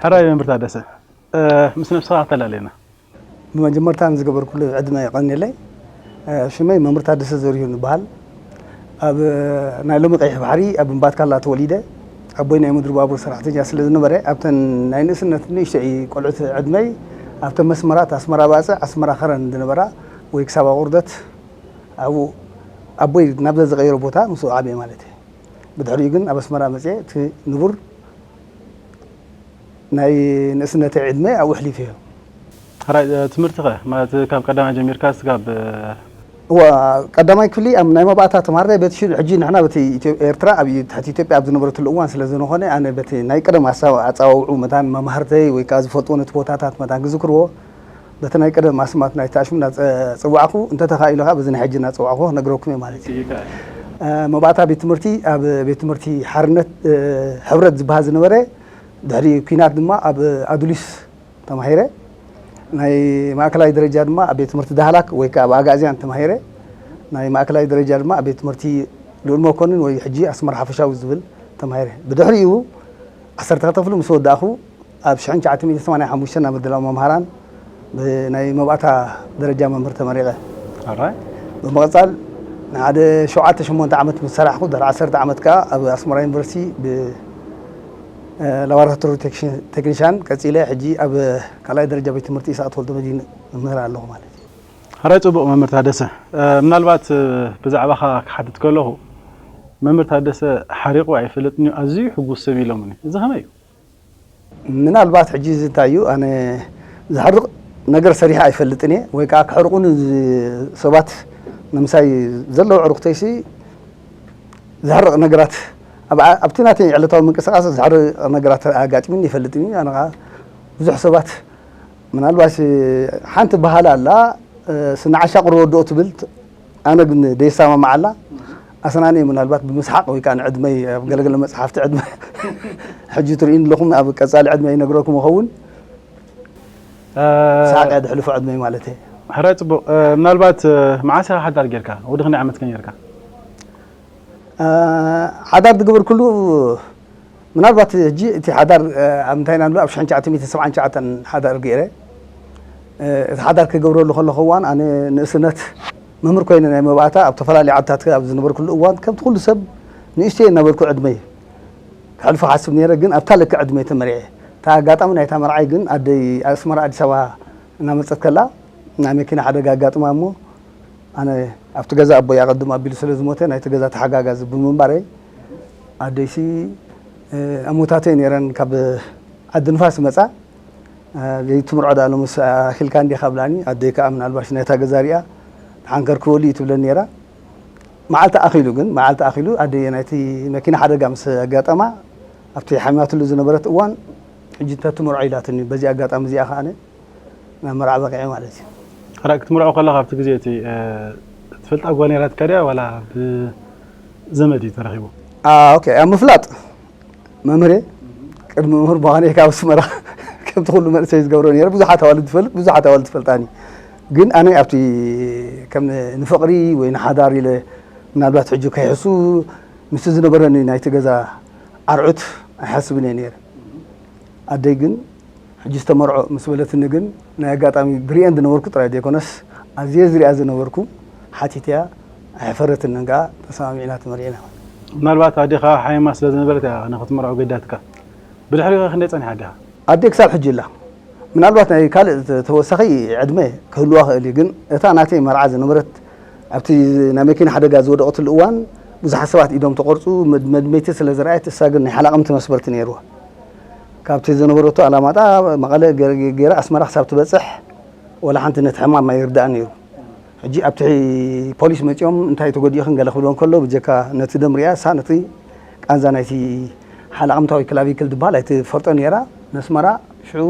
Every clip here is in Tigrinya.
ሕራይ መምህር ታደሰ፣ እ፣ ምስ ነብስኻ ክተላለየና። ብመጀመርታ ንዝገበርኩሉ ዕድመ የቐንየለይ። እ፣ ሽመይ መምህር ታደሰ ዘሪሁን ይበሃል። ኣብ ናይ ሎሚ ቀይሕ ባሕሪ ኣብ እምባትካላ ተወሊደ። ኣቦይ ናይ ምድሪ ባቡር ሰራሕተኛ ስለ ዝነበረ ኣብተን ናይ ንእስነት ንእሽተይ ቆልዑት ዕድመይ ኣብተን መስመራት ኣስመራ ባጽዕ ኣስመራ ከረን ዝነበራ ወይ ክሳብ ኣቑርደት ኣብኡ ኣቦይ ናብዛ ዝቐየሮ ቦታ ምስኡ ዓብየ ማለት እዩ። ብድሕሪኡ ግን ኣብ ኣስመራ መጽየ እቲ ንቡር ናይ ንእስነተይ ዕድመ ኣብኡ ኣሕሊፈዮ። ሕራይ፣ እ፣ ትምህርትኸ? ማለት ካብ ቀዳማይ ጀሚርካ ስጋብ፣ እ፣ እዋ ቀዳማይ ክፍሊ ኣብ ናይ መባእታ ተማሃርናይ በቲ ሽዑ፣ ሕጂ ንሕና በቲ ኢትዮ-፣ ኤርትራ ኣብ ትሕቲ ኢትዮጵያ ኣብ ዝነበረትሉ እዋን ስለ ዝንኾነ፣ ኣነ በቲ ናይ ቀደም ኣሳ-፣ ኣጸዋውዑ መታን መማህርተይ ወይ ከኣ ዝፈልጥዎ ነቲ ቦታታት መታን ክዝክርዎ፣ በቲ ናይ ቀደም ኣስማት ናይቲ ኣሽሙ እናጸ-፣ ጸዋዕኩ፣ እንተተኻኢሉ ከኣ በዚ ናይ ሕጂ እናጸዋዕኩ ክነግረኩም እየ ማለት እዩ። ይከኣል። እ፣ መባእታ ቤት ትምህርቲ ኣብ ቤት ትምህርቲ ሓርነት፣ እ፣ ሕብረት ዝበሃል ዝነበረ፣ ድሕሪ ኲናት ድማ ኣብ ኣዱሊስ ተማሂረ። ናይ ማእከላይ ደረጃ ድማ ኣብ ቤት ትምህርቲ ዳህላክ ወይ ከኣ ኣብ ኣጋእዝያን ተማሂረ። ናይ ማእከላይ ደረጃ ድማ ኣብ ቤት ትምህርቲ ልኡል መኮንን ወይ ሕጂ ኣስመራ ሓፈሻዊ ዝብል ተማሂረ። ብድሕሪኡ ዓሰርተ ክልተ ክፍሊ ምስ ወዳእኹ ኣብ ሽሕን ትሽዓተ ሚእትን ሰማንያን ሓሙሽተን ናብ ምድላው መምሃራን ብናይ መባእታ ደረጃ መምህር ተመሪቐ። ሕራይ። ብምቕጻል ንሓደ ሸውዓተ ሸሞንተ ዓመት ምስ ሰራሕኩ ድሕሪ ዓሰርተ ዓመት ከኣ ኣብ ኣስመራ ዩኒቨርሲቲ ብ እ፣ ላቦራቶሪ ቴክኒሽ-፣ ቴክኒሻን ቀጺለ፣ ሕጂ ኣብ ካልኣይ ደረጃ ቤት ትምህርቲ ኢሳቅ ተወልደ መድህን እምህር ኣለኹ ማለት እዩ። ሕራይ ጽቡቕ መምህር ታደሰ። እ፣ ምናልባት፣ እ፣ ብዛዕባኻ ክሓትት ከለኹ፣ "መምህር ታደሰ ሓሪቑ ኣይፈልጥን እዩ፣ ኣዝዩ ሕጉስ ሰብ" ኢሎምኒ። እዚ ከመይ እዩ? ምናልባት ሕጂ እዚ እንታይ እዩ፣ ኣነ ዘሕርቕ ነገር ሰሪሐ ኣይፈልጥን እየ፣ ወይ ከኣ ከሕርቑኒ ዝ-፣ ሰባት ንምሳይ ዘለዉ ኣዕሩኽተይሲ ዘሕርቕ ነገራት ኣብ፣ ኣብቲ ናተይ ዕለታዊ ምንቅስቓስ ዘሕርቕ ነገራት ኣጋጢሙኒ ይፈልጥን እዩ። ኣነ ኸዓ ብዙሕ ሰባት ምናልባት ሓንቲ በሃሊ ኣላ፣ እ፣ ስነ ዓሻ ቁሪ ወድኦ ትብል፣ ኣነ ግን ደይሰማምዓላ። ኣሰናንየ ምናልባት ብምስሓቕ ወይ ከዓ ንዕድመይ ኣብ ገለገለ መጽሓፍቲ ዕድመ ሕጂ ትርእዩኒ ኣለኹም፣ ኣብ ቀጻሊ ዕድመ ይነግረኩም ይኸውን። እ፣ ሳቅ እያ ድሕልፎ ዕድመይ ማለት እየ። ሕራይ ጽቡቕ። እ፣ ምናልባት፣ እ፣ መዓስ ኢኻ ሓዳር ጌርካ? ወዲ ክንደይ ዓመት ከ ኔርካ? እ፣ ሓዳር ዝገበርኩሉ ምናልባት ሕጂ እቲ ሓዳር፣ እ፣ ኣብ ምንታይ ኢና ንብሎ ኣብ ሽሕን ትሽዓተ ሚእትን ሰብዓን ትሽዓተን ሓዳር ገይረ። እ፣ እቲ ሓዳር ክገብረሉ ከለኹ እዋን ኣነ ንእስነት መምህር ኮይነ ናይ መባእታ ኣብ ተፈላለዩ ዓድታት ኣብ ዝነበርኩሉ እዋን ከምቲ ኩሉ ሰብ ንእሽተይ እናበልኩ ዕድመይ ከሕልፎ ሓስብ ነይረ፣ ግን ኣብታ ልክዕ ዕድመይ ተመሪዐ። እታ ኣጋጣሚ ናይታ መርዓይ ግን ኣደይ ኣስመራ ኣዲስ ኣበባ እናመጸት ከላ ናይ መኪና ሓደጋ ኣጋጥማ እሞ ኣነ ኣብቲ ገዛ ኣቦይ ኣቐድም ኣቢሉ ስለ ዝሞተ ናይቲ ገዛ ተሓጋጋዚ ብምንባረይ ኣደይሲ፣ እ፣ ኣሞታተይ ነይረን ካብ ዓዲ ንፋስ መጻ። እ፣ ዘይትምርዖ ደኣ ሎምስ ኣኺልካ እንዲኻ ብላኒ። ኣደይ ከኣ ምናልባሽ ናይታ ገዛ ሪኣ ተሓንከርክወሉ እዩ ትብለኒ ነይራ። መዓልቲ ኣኺሉ ግን፣ መዓልቲ ኣኺሉ ኣደይ ናይቲ መኪና ሓደጋ ምስ ኣጋጠማ ኣብቲ ሓሚማትሉ ዝነበረት እዋን ሕጂ እንተትምርዖ ኢላትኒ። በዚ ኣጋጣሚ እዚኣ ከኣ ኣነ ናብ መርዓ በቂዐ ማለት እዩ። ሕራይ ክትምርዖ ከለኻ ኣብቲ ግዜ እቲ፣ እ፣ ትፈልጣ ጓል ነይራትካ ድያ ዋላ ብዘመድ እዩ ተረኺቡ? አ፣ ኦኬ፣ ኣብ ምፍላጥ መምህር እየ። ቅድሚ መምህር ምዃነይ ካብ ኣስመራ ከምቲ ኩሉ መንእሰይ ዝገብሮ ነይረ። ብዙሓት ኣዋልድ ትፈልጥ፣ ብዙሓት ኣዋልድ ትፈልጣኒ። ግን ኣነ ኣብቲ ከም ንፍቕሪ ወይ ንሓዳር ኢለ ምናልባት ሕጂ ከይሕሱ ምስቲ ዝነበረኒ ናይቲ ገዛ ኣርዑት ኣይሓስብን እየ ነይረ። ኣደይ ግን ሕጂ ዝተመርዖ ምስ በለትኒ ግን ናይ ኣጋጣሚ ብሪኤን ዝነበርኩ ጥራይ ዘይኮነስ ኣዝየ ዝሪኣ ዝነበርኩ ሓቲተያ ኣይሕፈረትንን ከኣ ተሰማሚዕና ተመሪዕና። ምናልባት ኣዴኻ ሓሚማ ስለ ዝነበረት እያ ንኽትምርዖ ገዳትካ። ብድሕሪኡ ኸ ክንደይ ጸኒሓ ኣዴኻ? ኣደይ ክሳብ ሕጂ ኣላ። ምናልባት ናይ ካልእ ተ-፣ ተወሳኺ ዕድመ ክህልዋ ኽእል እዩ፣ ግን እታ ናተይ መርዓ ዝነበረት ኣብቲ ናይ መኪና ሓደጋ ዝወደቐትሉ እዋን ብዙሓት ሰባት ኢዶም ተቖርጹ፣ መድ-፣ መድመይቲ ስለ ዝረኣየት እሳ ግን ናይ ሓላቕምቲ መስበርቲ ነይርዋ። ካብቲ ዝነበረቶ ኣላማጣ መቐለ ገ-፣ ገ-፣ ገይራ ኣስመራ ክሳብ ትበጽሕ ወላ ሓንቲ ነቲ ሕማም ኣይርድኣን ነይሩ። ሕጂ ኣብቲ ፖሊስ መጺኦም እንታይ ተጎዲእኽን ገለ ክብሎ እንከሎ ብጀካ ነቲ ደም ሪኣ እሳ ነቲ ቃንዛ ናይቲ ሓላቕምታዊ ክላቪክል ዝበሃል ኣይትፈልጦ ነይራ። ነስመራ ሽዑ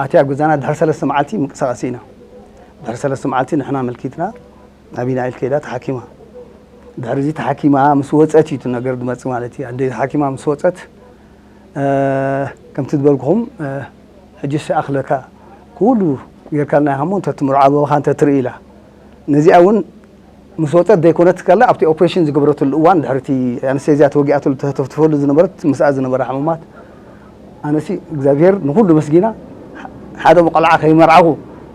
ኣትያ ኣብ ገዛና ድሕሪ ሰለስተ መዓልቲ ምንቅስቓስ ኢና። ድሕሪ ሰለስተ መዓልቲ ንሕና ኣመልኪትና ናብ ኢናይል ከይዳ ተሓኪማ። ድሕሪ እዚ ተሓኪማ ምስ ወጸት እዩ እቲ ነገር ዝመጽእ ማለት እዩ። ኣደይ ተሓኪማ ምስ ወጸት፣ እ፣ ከምቲ ዝበልኩኹም፣ እ፣ ሕጂ ሰኣኽለካ ኩሉ ጌርካልና ኢኻ እሞ እንተ ትምርዖ ኣበባኻ እንተ ትርኢ ኢላ። ነዚኣ እውን ምስ ወጸት ዘይኮነት ከላ ኣብቲ ኦፕሬሽን ዝገብረትሉ እዋን ድሕሪ እቲ ኣነስቴዝያ ተወጊኣትሉ ተተፍትፈሉ ዝነበረት ምስኣ ዝነበራ ሕሙማት ኣነሲ እግዚኣብሔር ንኹሉ መስጊና፣ ሓደ ቆልዓ ከይመርዓኹ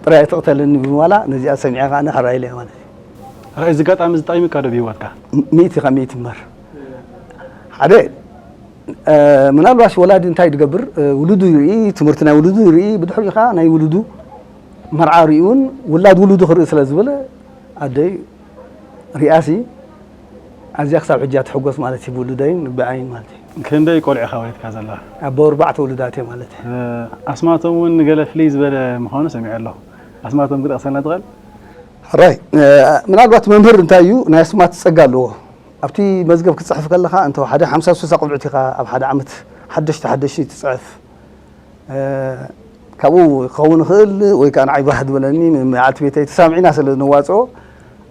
ጥራይ ትቕተለኒ ብምባላ ነዚኣ ሰሚዐ ከኣ ሕራይ ኢለ ማለት እዩ። ራይ እዚ ኣጋጣሚ እዚ ጠቒሙካ ዶ ብህይወትካ? ሚእቲ ካብ ሚእቲ እምበር ሓደ ምናልባሽ ወላዲ እንታይ ዝገብር ውሉዱ ይርኢ፣ ትምህርቲ ናይ ውሉዱ ይርኢ፣ ብድሕሪኡ ከዓ ናይ ውሉዱ መርዓ ሪኡን ውላድ ውሉዱ ክርኢ ስለ ዝበለ ኣደይ ሪኣሲ ኣዝያ ክሳብ ሕጂ ትሕጎስ ማለት እዩ ብውሉደይን ብኣይን ማለት እዩ። ክንደይ ቆልዑ ኢኻ ወሊድካ ዘለኻ? ኣቦ ኣርባዕተ ውሉዳት እየ ማለት እዩ። ኣስማቶም እውን ንገለ ፍልይ ዝበለ ምዃኑ ሰሚዐ ኣለኹ። ኣስማቶም ክጠቕሰልና ትኽእል? ሕራይ ምናልባት መምህር እንታይ እዩ ናይ ኣስማት ጸጋ ኣለዎ። ኣብቲ መዝገብ ክትጽሕፍ ከለኻ እንተ ሓደ ሓምሳ ስሳ ቆልዑት ኢኻ ኣብ ሓደ ዓመት ሓደሽቲ ሓደሽቲ ትጽሕፍ። ካብኡ ክኸውን ይኽእል ወይ ከዓ ንዓይ ባህ ዝበለኒ መዓልቲ ቤተይ ተሳምዒና ስለ ነዋፅኦ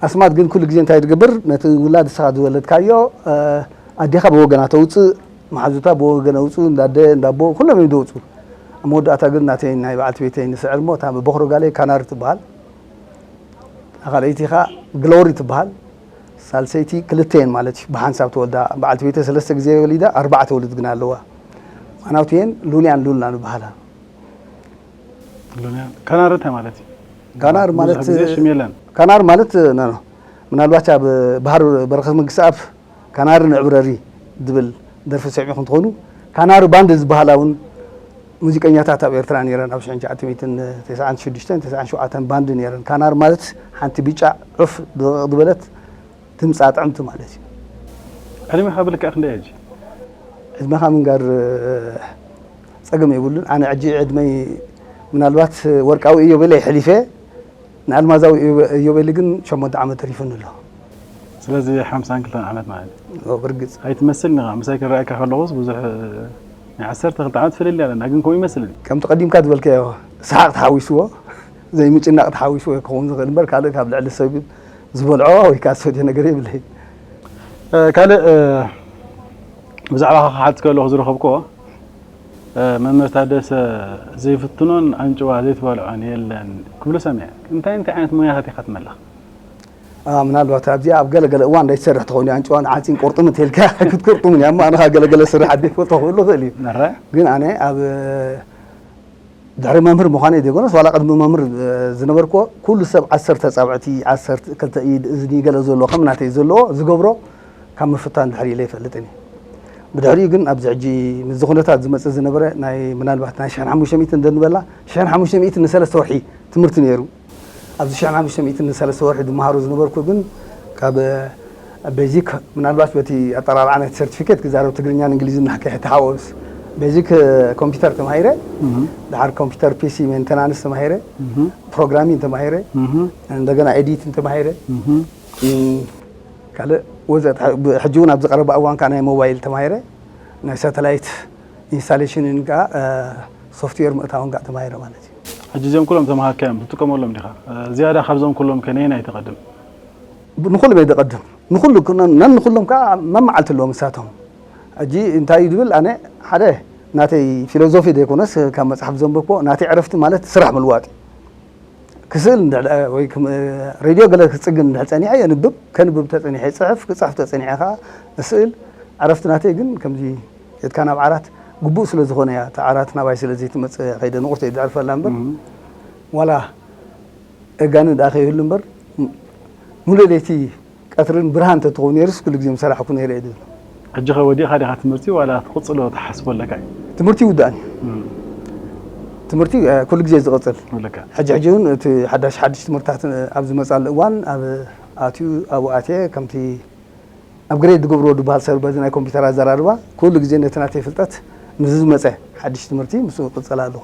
ኣስማት ግን ኩሉ ግዜ እንታይ ትገብር ነቲ ውላድ ንስኻ ዝወለድካዮ ኣዴኻ ብወገና ተውፅእ መሓዙታ ብወገን ኣውፅኡ እንዳደ እንዳቦ ኩሎም እዮም ደውፅኡ ኣብ መወዳእታ ግን ናተይ ናይ በዓልቲ ቤተይ ንስዕር እሞ እታ በኽሮ ጋለይ ካናሪ ትበሃል ካልኣይቲ ኻ ግሎሪ ትበሃል ሳልሰይቲ ክልተ እየን ማለት እዩ ብሓንሳብ ተወልዳ በዓልቲ ቤተ ሰለስተ ግዜ ወሊዳ ኣርባዕተ ውሉድ ግን ኣለዋ ማናውቲ እየን ሉንያን ሉልና ንበሃላ ካናር እንታይ ማለት እዩ ካናር ማለት ሽም የለን ካናር ማለት ምናልባት ኣብ ባህር በረኸት መንግስቲ ኣብ ካናሪ ንዕብረሪ ዝብል ደርፊ ሰሚዕኩም ትኾኑ ካናሪ ባንድ ዝበሃላ እውን ሙዚቀኛታት ኣብ ኤርትራ ነይረን ኣብ ሽሕን ትሽዓተ ሚእትን ተስዓን ሽዱሽተን ተስዓን ሸውዓተን ባንድ ነይረን ካናሪ ማለት ሓንቲ ብጫ ዑፍ ድቕቕ ዝበለት ድምፃ ጥዕምቲ ማለት እዩ ዕድሜኻ ብልክዕ ክንደይ ሕጂ ዕድመኻ ምንጋር ፀገም የብሉን ኣነ ዕጂ ዕድመይ ምናልባት ወርቃዊ እዮቤለይ ሕሊፈ ንኣልማዛዊ እዮቤሊ ግን ሸሞንተ ዓመት ተሪፉኒ ኣሎ። ስለዚ ሓምሳን ክልተን ዓመት ማለት እዩ። ብርግጽ። ኣይትመስልን ኢኻ። ምሳይ ክረኣየካ ከለኹስ ብዙሕ ናይ ዓሰርተ ክልተ ዓመት ፍልልይ ኣለና፣ ግን ከምኡ ይመስልን። ከምቲ ቀዲምካ ዝበልካዮ ሰሓቕ ተሓዊስዎ፣ ዘይምጭናቕ ተሓዊስዎ ክኸውን ዝኽእል እምበር ካልእ ካብ ልዕሊ ሰብ ዝበልዖ ወይ ከኣ ዝሰትዮ ነገር የብለይን። ካልእ ብዛዕባኻ ክሓትት ከለኹ ዝረኸብክዎ መምህር ታደሰ ዘይፍትኖን ኣንጭዋ ዘይትበልዖን የለን ክብሉ ሰሚዐ። እንታይ እንታይ ዓይነት ሞያታት ኢኻ ትመልኽ? ምናልባት ኣብዚኣ ኣብ ገለገለ እዋን እንዳይትሰርሕ ትኸውን እያ። ኣንጭዋን ዓፂን ቁርጥም እንተልካ ክትቁርጥምን እያ። እሞ ኣነ ኸዓ ገለገለ ስራሕ ኣደ ይፈልጦ ክብሉ ይኽእል እዩ። ግን ኣነ ኣብ ድሕሪ መምህር ምዃነይ ዘይኮነስ ዋላ ቅድሚ መምህር ዝነበርክዎ ኩሉ ሰብ ዓሰርተ ፃብዕቲ፣ ዓሰርተ ክልተ ኢድ፣ እዝኒ ገለ ዘለዎ ከም ናተይ ዘለዎ ዝገብሮ ካብ ምፍታን ድሕሪ ኢለ ኣይፈልጥን እየ። ብድሕሪኡ ግን ኣብዚ ሕጂ ምስዚ ኩነታት ዝመፅእ ዝነበረ ናይ ምናልባት ናይ ሽሕን ሓሙሽተ ሚእትን እንዶ ንበላ ሽሕን ሓሙሽተ ሚእትን ንሰለስተ ወርሒ ትምህርቲ ነይሩ። ኣብዚ ሽሕን ሓሙሽተ ሚእትን ንሰለስተ ወርሒ ዝመሃሮ ዝነበርኩ ግን ካብ ቤዚክ ምናልባት በቲ ኣጠራርዓ ናይቲ ሰርቲፊኬት ክዛረብ ትግርኛን እንግሊዝን ናሕከ ተሓወስ ቤዚክ ኮምፒውተር ተማሂረ ድሓር ኮምፒውተር ፒሲ ሜንተናንስ ተማሂረ ፕሮግራሚን ተማሂረ እንደገና ኤዲትን ተማሂረ ካልእ ወዘተ ሕጂ እውን ኣብዚ ቀረባ እዋን ከዓ ናይ ሞባይል ተማሂረ ናይ ሳተላይት ኢንስታሌሽንን ከዓ ሶፍትዌር ምእታውን ከዓ ተማሂረ ማለት እዩ ሕጂ እዚኦም ኩሎም ተማሃርካዮም ትጥቀመሎም ዲኻ ዝያዳ ካብዞም ኩሎም ከነየናይ ትቐድም ንኹሎም እየ ዝቐድም ንኹሉ ነንኹሎም ከዓ መመዓልቲ ኣለዎም ንሳቶም ሕጂ እንታይ እዩ ዝብል ኣነ ሓደ ናተይ ፊሎዞፊ ዘይኮነስ ካብ መፅሓፍ ዘንበብኮ ናተይ ዕረፍቲ ማለት ስራሕ ምልዋጥ እዩ ክስእል ወይ ሬድዮ ገለ ክፅግን እንድሕር ፀኒሐ የንብብ ከንብብ ተፀኒሐ ይፅሕፍ ክፅሕፍ ተፀኒሐ ከዓ እስእል ዕረፍቲ ናተይ ግን ከምዚ የትካ ናብ ዓራት ግቡእ ስለ ዝኾነ እያ እታ ዓራት ናባይ ስለ ዘይትመፅእ ከይደ ንቑርተ ይድዕርፈላ እምበር ዋላ እጋኒ ደኣ ከይህሉ እምበር ሙሉእ ለይቲ ቀትርን ብርሃን እንተትኸውን ነይሩስ ኩሉ ግዜ ምሰራሕኩ ነይረ እየ ዝብል። ሕጂ ኸ ወዲእኻ ዲኻ ትምህርቲ ዋላ ክትቕፅሎ ትሓስቦ ኣለካ እዩ? ትምህርቲ ይውዳእን እዩ። ትምህርቲ ኩሉ ግዜ ዝቕፅል። ኣለካ። ሕጂ ሕጂ እውን እቲ ሓዳሽ ሓድሽ ትምህርትታት ኣብ ዝመፃሉ እዋን ኣብ ኣትዩ ኣብኡ ኣትየ ከምቲ ኣብ ግሬድ ዝገብርዎ ዝበሃል ሰብ በዚ ናይ ኮምፒውተር ኣዘራርባ ኩሉ ግዜ ነቲ ናተይ ፍልጠት ምስዚ ዝመፀ ሓድሽ ትምህርቲ ምስኡ እቕፅል ኣለኹ።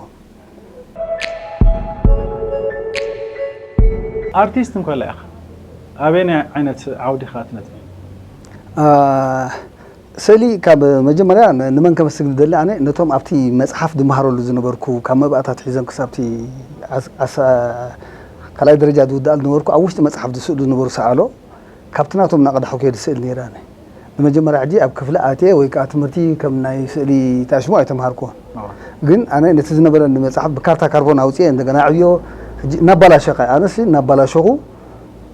ኣርቲስት እንኮላ ኢኻ ኣበየናይ ዓይነት ዓውዲ ኢኻ ትነጥፍ? ስእሊ ካብ መጀመርያ ንመን ከመስግን ደሊ ኣነ ነቶም ኣብቲ መፅሓፍ ዝመሃረሉ ዝነበርኩ ካብ መባእታት ሒዞም ክሳብቲ ካልኣይ ደረጃ ዝውድኣሉ ዝነበርኩ ኣብ ውሽጢ መፅሓፍ ዝስእሉ ዝነበሩ ሰኣሎ ካብቲ ናቶም እናቐዳሕኩ እየ ዝስእል ነይረ ኣነ። ንመጀመርያ ሕጂ ኣብ ክፍሊ ኣትየ ወይ ከዓ ትምህርቲ ከም ናይ ስእሊ ተኣሽሙ ኣይተምሃርኩዎን። ግን ኣነ ነቲ ዝነበረኒ መፅሓፍ ብካርታ ካርቦን ኣውፅኤ እንደገና ዕብዮ ሕጂ እናባላሸኸ ኣነስ እናባላሸኹ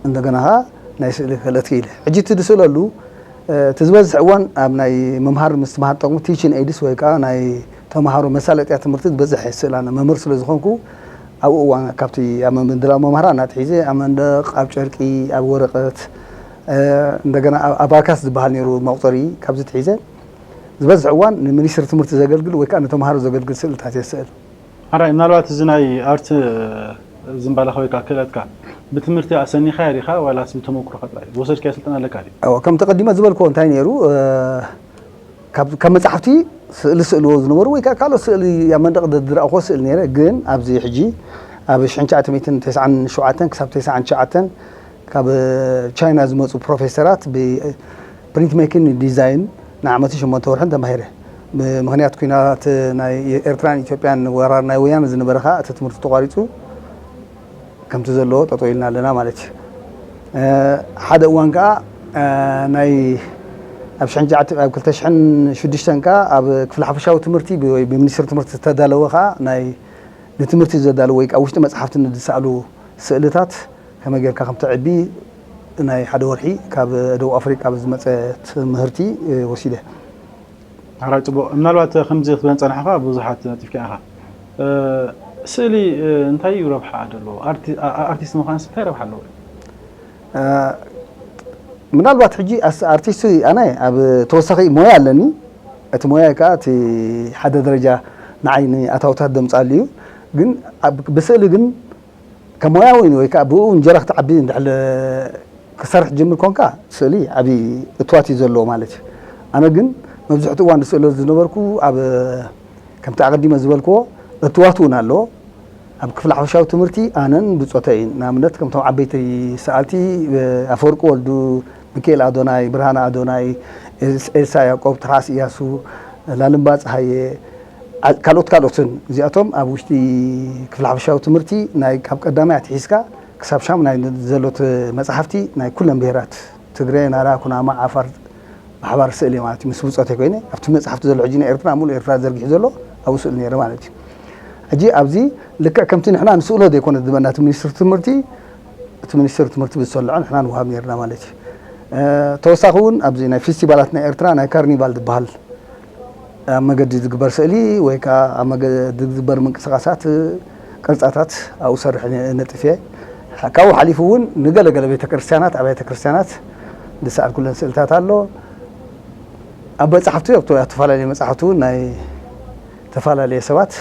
እንደገና ከዓ ናይ ስእሊ ክእለት ክኢለ። ሕጂ እቲ ዝስእለሉ እቲ ዝበዝሕ እዋን ኣብ ናይ ምምሃር ምስትምሃር ጠቕሙ ቲችን ኤድስ ወይ ከዓ ናይ ተምሃሮ መሳለጥያ ትምህርቲ ዝበዝሕ ስእላነ መምህር ስለ ዝኾንኩ ኣብኡ እዋን ካብቲ ኣብ ምድላው መምሃራን ኣትሒዘ ኣብ መንደቕ፣ ኣብ ጨርቂ፣ ኣብ ወረቐት፣ እንደገና ኣብ ኣባካስ ዝበሃል ነይሩ መቑፀሪ፣ ካብዚ ትሒዘ ዝበዝሕ እዋን ንሚኒስትሪ ትምህርቲ ዘገልግል ወይ ከዓ ንተምሃሮ ዘገልግል ስእልታት እየ ስእል። ሓራይ ምናልባት እዚ ናይ ኣርት ዝንባለኻ ወይ ከዓ ክእለትካ ብትምህርቲ ኣሰኒኻ ዲኻ ዋላስ ብተመክሮኻ ጥራይ ዝወሰድካዮ ስልጠና ኣለካ ድዩ? ከምቲ ቀዲመ ዝበልክዎ እንታይ ነይሩ ካብ መፅሓፍቲ ስእሊ ስእልዎ ዝነበሩ ወይ ከዓ ካልኦት ስእሊ ኣብ መንደቕ ዝረኣኽዎ ስእሊ ነይረ። ግን ኣብዚ ሕጂ ኣብ ሽሕን ትሽዓተ ሚእትን ተስዓን ሸውዓተን ክሳብ ተስዓን ትሽዓተን ካብ ቻይና ዝመፁ ፕሮፌሰራት ብፕሪንት ሜኪንግ ዲዛይን ንዓመትን ሸሞንተ ወርሕን ተማሂረ። ብምኽንያት ኩናት ናይ ኤርትራን ኢትዮጵያን ወራር ናይ ወያነ ዝነበረ ከዓ እቲ ትምህርቲ ተቋሪፁ ከምቲ ዘለዎ ጠጠው ኢልና ኣለና ማለት እዩ። ሓደ እዋን ከዓ ናይ ኣብ ሽሕን ትሽዓተ ኣብ ክልተ ሽሕን ሽዱሽተን ከዓ ኣብ ክፍሊ ሓፈሻዊ ትምህርቲ ወይ ብሚኒስትሪ ትምህርቲ ዝተዳለወ ከዓ ናይ ንትምህርቲ ዘዳለወ ወይ ከዓ ውሽጢ መፅሓፍቲ ንዝሰኣሉ ስእልታት ከመይ ጌርካ ከም ተዕቢ ናይ ሓደ ወርሒ ካብ ደቡብ ኣፍሪቃ ብዝመፀ ትምህርቲ ወሲደ። ሓራይ ፅቡቕ። ምናልባት ከምዚ ክትብለን ፀናሕኻ ብዙሓት ነጢፍካ ኢኻ። ስእሊ እንታይ እዩ ረብሓ ዘለዎ? ኣርቲስት ምዃንስ እንታይ ረብሓ ኣለዎ? ምናልባት ሕጂ ኣርቲስት ኣነ ኣብ ተወሳኺ ሞያ ኣለኒ። እቲ ሞያ ከዓ እቲ ሓደ ደረጃ ንዓይ ንኣታውታት ደምፃሉ እዩ። ግን ብስእሊ ግን ከም ሞያዊ ወይ ከዓ ብኡ እንጀራ ክትዓቢ እንድሕር ክሰርሕ ጀምር ኮንካ ስእሊ ዓብዪ እትዋት እዩ ዘለዎ ማለት እዩ። ኣነ ግን መብዝሕትኡ እዋን ዝስእሎ ዝነበርኩ ኣብ ከምቲ ኣቐዲመ ዝበልክዎ እትዋት እውን ኣለዎ። ኣብ ክፍሊ ሓፈሻዊ ትምህርቲ ኣነን ብፆተይን ንኣብነት ከምቶም ዓበይቲ ሰኣልቲ ኣፈወርቂ ወልዱ፣ ሚካኤል ኣዶናይ፣ ብርሃነ ኣዶናይ፣ ኤልሳ ያዕቆብ፣ ትርሃስ እያሱ፣ ላልምባ ፀሃየ፣ ካልኦት ካልኦትን እዚኣቶም ኣብ ውሽጢ ክፍሊ ሓፈሻዊ ትምህርቲ ናይ ካብ ቀዳማይ ኣትሒዝካ ክሳብ ሻሙናይ ዘሎት መፅሓፍቲ ናይ ኩለን ብሄራት ትግረ፣ ናራ፣ ኩናማ፣ ዓፋር ብሓባር ስእሊ ማለት እዩ። ምስ ብፆተይ ኮይነ ኣብቲ መፅሓፍቲ ዘሎ ሕጂ ናይ ኤርትራ ሙሉእ ኤርትራ ዘርጊሑ ዘሎ ኣብኡ ስእሊ ነይረ ማለት እዩ። ሕጂ ኣብዚ ልክዕ ከምቲ ንሕና ንስእሎ ዘይኮነ ዝበና እቲ ሚኒስትሪ ትምህርቲ እቲ ሚኒስትሪ ትምህርቲ ብዝሰልዖ ንሕና ንወሃብ ነይርና ማለት እዩ። ተወሳኺ እውን ኣብዚ ናይ ፌስቲቫላት ናይ ኤርትራ ናይ ካርኒቫል ዝበሃል ኣብ መገዲ ዝግበር ስእሊ ወይ ከዓ ኣብ መገዲ ዝግበር ምንቅስቃሳት ቅርፃታት ኣብኡ ሰርሕ ነጥፍ እየ። ካብኡ ሓሊፉ እውን ንገለገለ ቤተክርስትያናት ኣብያተ ክርስትያናት ዝሰኣልኩለን ስእልታት ኣሎ። ኣብ መፅሓፍቲ ኣብቲ ኣብ ተፈላለየ መፅሓፍቲ እውን ናይ ተፈላለየ ሰባት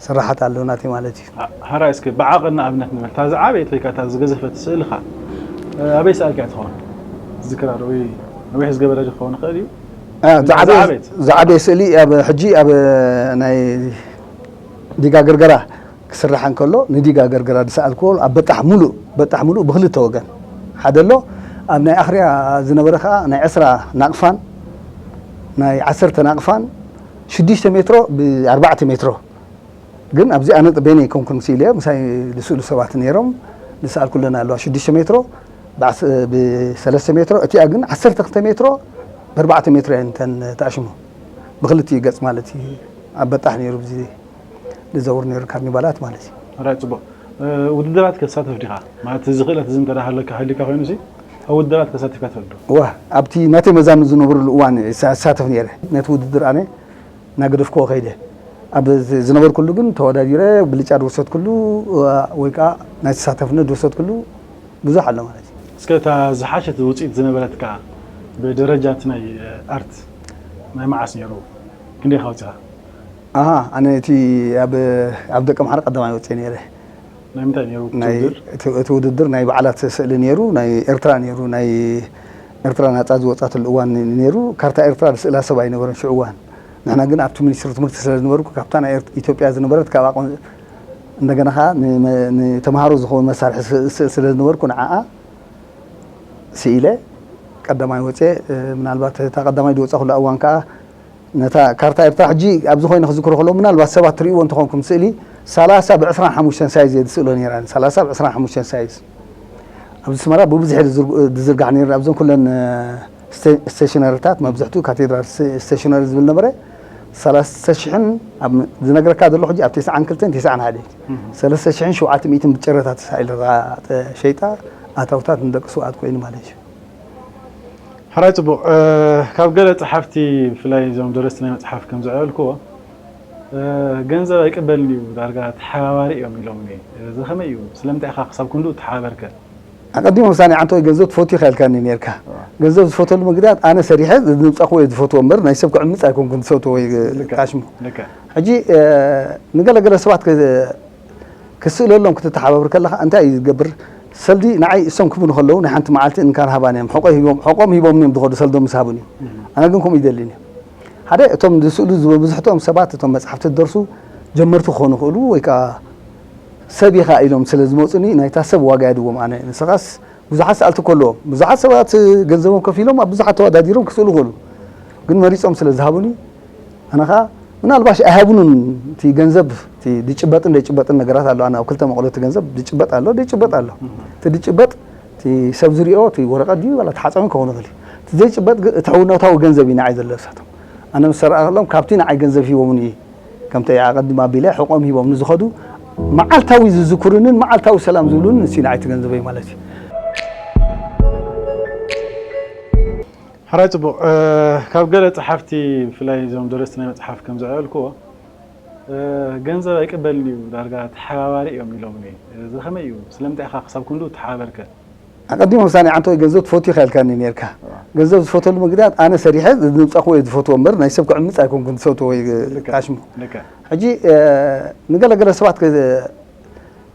ስራሓት ኣለዉ ናተይ ማለት እዩ። ሓራይ እስኪ ብዓቐን ንኣብነት ንበል እታ ዝዓበየት ወይ ከዓ እታ ዝገዘፈት ስእልኻ ኣበይ ሰኣልካያ ትኸውን? ዝክራ ዶ ወይ ነዊሕ ዝገበረ ክኸውን ይኽእል እዩ። ዝዓበየ ስእሊ ኣብ ሕጂ ኣብ ናይ ዲጋ ገርገራ ክስራሕ እንከሎ ንዲጋ ገርገራ ዝሰኣልክዎ ኣብ በጣሕ ሙሉእ በጣሕ ሙሉእ ብክልተ ወገን ሓደ ኣሎ። ኣብ ናይ ኣኽርያ ዝነበረ ከዓ ናይ ዕስራ ናቕፋን ናይ ዓሰርተ ናቕፋን ሽዱሽተ ሜትሮ ብኣርባዕተ ሜትሮ ግን ኣብዚ ኣነ በይነይ ኣይኮንኩን ስኢለ ምሳይ ዝስእሉ ሰባት ነይሮም። ዝሰኣልኩለን ኣለዋ ሽዱሽተ ሜትሮ ብሰለስተ ሜትሮ እቲኣ ግን ዓሰርተ ክልተ ሜትሮ ብኣርባዕተ ሜትሮ እየን እተን ተኣሽሙ ብክልቲኡ ገፅ ማለት እዩ። ኣብ በጣሕ ነይሩ ብዚ ዝዘውር ነይሩ ካርኒቫላት ማለት እዩ። ራይ ፅቡቅ። ውድድራት ከሳተፍ ዲኻ ማለት እዚ ክእለት እዚ እንተ ሃለካ ሃሊካ ኮይኑ ሲ ኣብ ውድድራት ከሳቲፍካ ትፈልጥ ዶ? ዋ ኣብቲ ናተይ መዛኑ ዝነበሩሉ እዋን እሳተፍ ነይረ። ነቲ ውድድር ኣነ እናገደፍክዎ ከይደ። ኣብ ዝነበርኩሉ ግን ተወዳዲረ ብልጫ ዝወሰድኩሉ ወይ ከዓ ናይ ተሳተፍነት ዝወሰድኩሉ ብዙሕ ኣሎ ማለት እዩ። እስከ እታ ዝሓሸት ውፅኢት ዝነበረትካ ብደረጃ እቲ ናይ ኣርት ናይ መዓስ ነይሩ? ክንደይ ካውፅኻ? ኣሃ ኣነ እቲ ኣብ ደቂ ኣምሓራ ቀዳማይ ወፅየ ነይረ። ናይ ምንታይ ነይሩ እቲ ውድድር? እቲ ውድድር ናይ በዓላት ስእሊ ነይሩ፣ ናይ ኤርትራ ነይሩ፣ ናይ ኤርትራ ናፃ ዝወፃትሉ እዋን ነይሩ። ካርታ ኤርትራ ዝስእላ ሰብ ኣይነበረን ሽዑ እዋን። ንሕና ግን ኣብቲ ሚኒስትሪ ትምህርቲ ስለ ዝነበርኩ ካብታ ናይ ኢትዮጵያ ዝነበረት ካብ ኣቆ እንደገና ከዓ ንተምሃሮ ዝኸውን መሳርሒ ስእል ስለ ዝነበርኩ ንዓኣ ስኢለ ቀዳማይ ወፅየ። ምናልባት እታ ቀዳማይ ዝወፃኹላ እዋን ከዓ ነታ ካርታ ኤርትራ ሕጂ ኣብዚ ኮይነ ክዝክሮ ከለዉ ምናልባት ሰባት ትርእይዎ እንተኾንኩም ስእሊ ሰላሳ ብዕስራን ሓሙሽተን ሳይዝ እየ ዝስእሎ ነይረ። ሰላሳ ብዕስራን ሓሙሽተን ሳይዝ ኣብዚ ኣስመራ ብብዝሒ ዝዝርጋሕ ነይሩ። ኣብዘን ኩለን ስቴሽነሪታት መብዝሕትኡ ካቴድራል ስቴሽነሪ ዝብል ነበረ። ሰለስተ ሽሕን ዝነግረካ ዘሎ ሕጂ ኣብ ተስዓን ክልተን ተስዓን ሓደን ሰለስተ ሽሕን ሸውዓተ ሚእትን ብጨረታ ተሳኢሉ ተሸይጣ ኣታውታት ንደቂ ስውኣት ኮይኑ ማለት እዩ። ሕራይ ፅቡቕ። ካብ ገለ ፀሓፍቲ ብፍላይ እዞም ደረስቲ ናይ መፅሓፍ ከም ዘዕለልክዎ ገንዘብ ኣይቅበልን እዩ፣ ዳርጋ ተሓባባሪ እዮም ኢሎምኒ። እዚ ከመይ እዩ? ስለምንታይ ኢኻ ክሳብ ክንድኡ እተሓባበርከ? ኣቐዲሞም ሳኒ ዓንተወይ ገንዘብ ትፈቱ ኢኻ ኢልካኒ ነርካ። ገንዘብ ዝፈተሉ ምግዳት ኣነ ሰሪሐ ዝምጻኹ ወይ ዝፈትዎ እምበር ናይ ሰብ ክዕምጽ ኣይኮንኩን ዝፈትዎ ወይ ልክዕ፣ ካሽሙ። ልክዕ። ሕጂ ንገለገለ ሰባት ክስእለሎም ክትተሓባብር ከለኻ እንታይ እዩ ዝገብር? ሰልዲ ንዓይ እሶም ክብኑ ከለዉ ናይ ሓንቲ መዓልቲ እንካን ሃባን እዮም። ሕቆ ሂቦም ሕቆም ሂቦም እዮም ዝኸዱ ሰልዶም ምስ ሃቡን እዩ። ኣነ ግን ከምኡ ይደልን እዩ። ሓደ እቶም ዝስእሉ ዝበዝሕቶም ሰባት እቶም መጽሓፍቲ ዝደርሱ ጀመርቲ ክኾኑ ይኽእሉ ወይ ከዓ ሰብ ኢኻ ኢሎም ስለ ዝመፁኒ ናይታ ሰብ ዋጋ የድዎም። ኣነ ንስኻስ ብዙሓት ሰኣልቲ ከለዎም ብዙሓት ሰባት ገንዘቦም ከፊሎም ኣብ ብዙሓት ተወዳዲሮም ክስእሉ ይኽእሉ ግን መሪፆም ስለ ዝሃቡኒ ኣነ ከዓ ምናልባሽ ኣይሃቡንን። እቲ ገንዘብ እቲ ዝጭበጥን ዘይጭበጥን ነገራት ኣሎ። ኣነ ኣብ ክልተ መቐሎ እቲ ገንዘብ ዝጭበጥ ኣሎ ዘይጭበጥ ኣሎ። እቲ ዝጭበጥ እቲ ሰብ ዝሪኦ እቲ ወረቐት ድዩ ዋላ ተሓፃዊ ክኸውን ይኽእል እዩ። እቲ ዘይጭበጥ ግን እቲ ሕውነታዊ ገንዘብ እዩ ንዓይ ዘሎ እሳቶም ኣነ ምስ ሰረቐሎም ካብቲ ንዓይ ገንዘብ ሂቦምኒ ከምቲ ኣቐድም ኣቢለ ሕቆም ሂቦም ንዝኸዱ መዓልታዊ ዝዝክሩንን መዓልታዊ ሰላም ዝብሉን ንሲ ንዓይ ትገንዘበይ ማለት እዩ። ሕራይ ፅቡቕ። ካብ ገለ ፀሓፍቲ ብፍላይ እዞም ደረስቲ ናይ መፅሓፍ ከም ዘዕለልክዎ ገንዘብ ኣይቅበልን እዩ፣ ዳርጋ ተሓባባሪ እዮም ኢሎምኒ። እዚ ከመይ እዩ? ስለምንታይ ኢኻ ክሳብ ክንድኡ ተሓባበርከ? ኣቐዲሞም ሳኒ ዓንተወይ ገንዘብ ትፈቱ ኢኻ ኢልካኒ ነርካ። ገንዘብ ዝፈተሉ ምግዳት ኣነ ሰሪሐ ዝምጻኹ ወይ ዝፈትዎ እምበር ናይ ሰብ ክዕምጽ ኣይኮንኩን ዝፈትዎ ወይ ካሽሙ። ሕጂ ንገለገለ ሰባት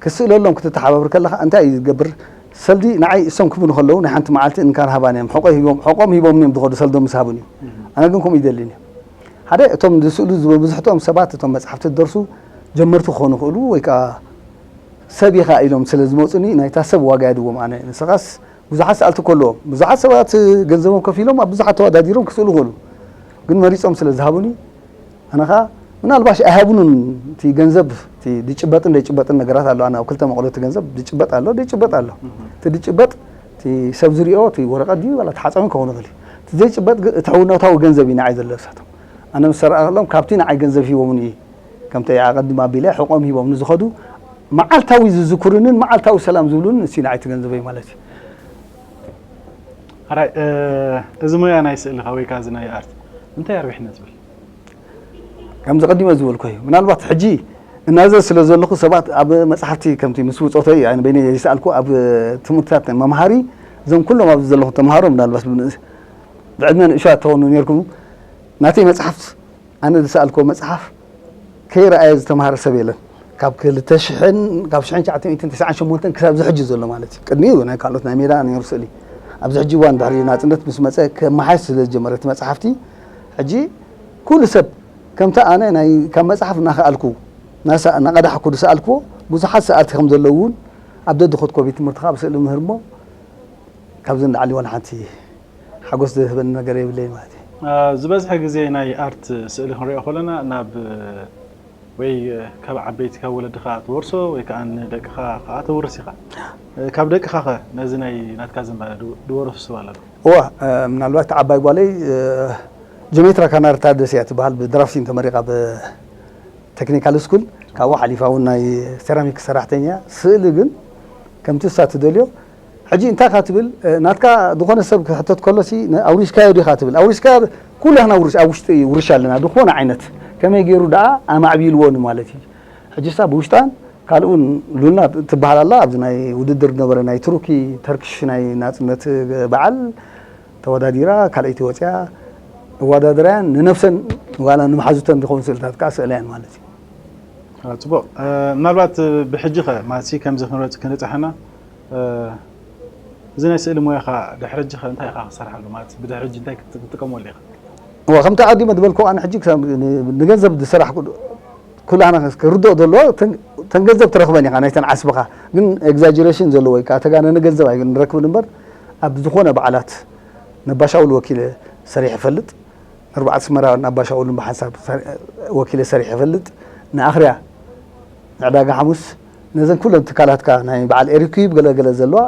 ክስእለሎም ክትተሓባብር ከለኻ እንታይ እዩ ዝገብር? ሰልዲ ንዓይ እሶም ክብኑ ከለዉ ናይ ሓንቲ መዓልቲ እንካን ሃባን እዮም። ሕቆ ሂቦም ሕቆም ሂቦም እዮም ዝኸዱ ሰልዶም ምስ ሃቡን እዩ። ኣነ ግን ከምኡ ይደልን እዩ። ሓደ እቶም ዝስእሉ ዝበዝሕቶም ሰባት እቶም መጽሓፍቲ ዝደርሱ ጀመርቲ ክኾኑ ይኽእሉ ወይ ከዓ ሰብ ኢኻ ኢሎም ስለ ዝመፁኒ ናይታ ሰብ ዋጋ የድዎም። ኣነ ንስኻስ ብዙሓት ሰኣልቲ ከለዎም ብዙሓት ሰባት ገንዘቦም ከፊሎም ኣብ ብዙሓት ተወዳዲሮም ክስእሉ ይኽእሉ ግን መሪፆም ስለ ዝሃቡኒ ኣነ ከዓ ምናልባሽ ኣይሃቡንን። እቲ ገንዘብ እቲ ዝጭበጥን ዘይጭበጥን ነገራት ኣሎ። ኣነ ኣብ ክልተ መቐሎ እቲ ገንዘብ ዝጭበጥ ኣሎ ዘይጭበጥ ኣሎ። እቲ ዝጭበጥ እቲ ሰብ ዝሪኦ እቲ ወረቐት ድዩ ዋላ ተሓፃዊ ክኸውን ይኽእል እዩ። እቲ ዘይጭበጥ ግን እቲ ሕውነታዊ ገንዘብ እዩ ንዓይ ዘሎ እሳቶም ኣነ ምስ ሰረቐሎም ካብቲ ንዓይ ገንዘብ ሂቦምኒ ከምቲ ኣቐድም ኣቢለ ሕቆም ሂቦም ንዝኸዱ መዓልታዊ ዝዝክሩንን መዓልታዊ ሰላም ዝብሉን ንሲ ንዓይ ትገንዘበይ ማለት እዩ። ሕራይ እዚ ሞያ ናይ ስእልኻ ወይ ከዓ እዚ ናይ ኣርት እንታይ ኣርቢሕና ትብል? ከምዚ ቀዲመ ዝበልኩ እዩ። ምናልባት ሕጂ እናዘ ስለ ዘለኹ ሰባት ኣብ መፅሓፍቲ ከምቲ ምስ ውፆተይ ኣነ በይነይ ይስኣልኩ ኣብ ትምህርትታት መምሃሪ እዞም ኩሎም ኣብዚ ዘለኹ ተምሃሮ ምናልባት ብዕድመ ንእሽቶ ተኾኑ ነርኩም ናተይ መፅሓፍቲ ኣነ ዝሰኣልክዎ መፅሓፍ ከይረኣየ ዝተምሃረ ሰብ የለን። ካብ ክልተ ሽሕን ካብ ሽሕን ትሽዓተ ሚእትን ተስዓን ሸሞንተን ክሳብ እዚ ሕጂ ዘሎ ማለት እዩ። ቅድሚኡ ናይ ካልኦት ናይ ሜዳ ነይሩ ስእሊ። ኣብዚ ሕጂ እዋን ድሕሪ ናፅነት ምስ መፀ ከመሓየሽ ስለ ዝጀመረ እቲ መፅሓፍቲ ሕጂ ኩሉ ሰብ ከምቲ ኣነ ናይ ካብ መፅሓፍ እናኸኣልኩ ናሳ- እናቐዳሕኩ ዝሰኣልክዎ ብዙሓት ሰኣልቲ ከም ዘለዉ እውን ኣብ ደድኾትኮ ቤት ትምህርቲ ካብ ስእሊ ምህር እሞ ካብዚ ንላዕሊ ዋላ ሓንቲ ሓጎስ ዝህበኒ ነገር የብለይ ማለት እዩ። ዝበዝሐ ግዜ ናይ ኣርት ስእሊ ክንሪኦ ከለና ናብ ወይ ካብ ዓበይቲ ካብ ወለድኻ ትወርሶ ወይ ከዓ ንደቅኻ ከዓ ተውርስ ኢኻ። ካብ ደቅኻ ኸ ነዚ ናይ ናትካ ዝንባለ ድወረሱ ሰብ ኣሎ ዶ? እዋ ምናልባት ዓባይ ጓለይ ጀሜትራ ካናርታ ደስ እያ ትበሃል ብድራፍቲን ተመሪቓ ብቴክኒካል ስኩል ካብኡ ሓሊፋ እውን ናይ ሴራሚክ ሰራሕተኛ ስእሊ ግን ከምቲ እሳ ትደልዮ ሕጂ እንታይ ኢኻ ትብል ናትካ ዝኾነ ሰብ ክሕተት ከሎሲ ኣውሪስካዮ ዲኻ ትብል ኣውሪስካዮ ኩላህና ኣብ ውሽጢ ውርሻ ኣለና ዝኾነ ዓይነት ከመይ ገይሩ ደኣ ኣማዕቢልዎ ንማለት እዩ ሕጂ እሳ ብውሽጣን ካልኡን ሉልና ትበሃል ኣላ ኣብዚ ናይ ውድድር ዝነበረ ናይ ትሩኪ ተርኪሽ ናይ ናፅነት በዓል ተወዳዲራ ካልኣይቲ ወፅያ ኣወዳድራያን ንነብሰን ዋላ ንመሓዙተን ዝኸውን ስእልታት ከዓ ስእለያን ማለት እዩ። ፅቡቕ ምናልባት ብሕጂ ኸ ማለት ከምዚ ክንረፅ ክንርፅሐና እዚ ናይ ስእሊ ሞያኻ ድሕሪ ሕጂ ኸ እንታይ ኢኻ ክሰርሓሉ ማለት ብድሕሪ ሕጂ እንታይ ክትጥቀመሉ ኢኻ? እዋ ከምቲ ኣቐዲመ ዝበልኩ ኣነ ሕጂ ንገንዘብ ዝሰራሕኩ ኩላህና ክርድኦ ዘለዎ ተን ገንዘብ ትረኽበን ኢኻ ናይተን ዓስብኻ ግን ኤግዛጀሬሽን ዘለዎ ወይ ከዓ ተጋነነ ገንዘብ ኣይንረክብን እምበር ኣብ ዝኾነ በዓላት ነባሻውል ወኪለ ሰሪሕ ይፈልጥ ንርባዕተ ስመራ ነባሻውልን ብሓንሳብ ወኪለ ሰሪሕ ይፈልጥ ንኣኽርያ ንዕዳጋ ሓሙስ ነዘን ኩለን ትካላትካ ናይ በዓል ኤሪኩብ ገለገለ ዘለዋ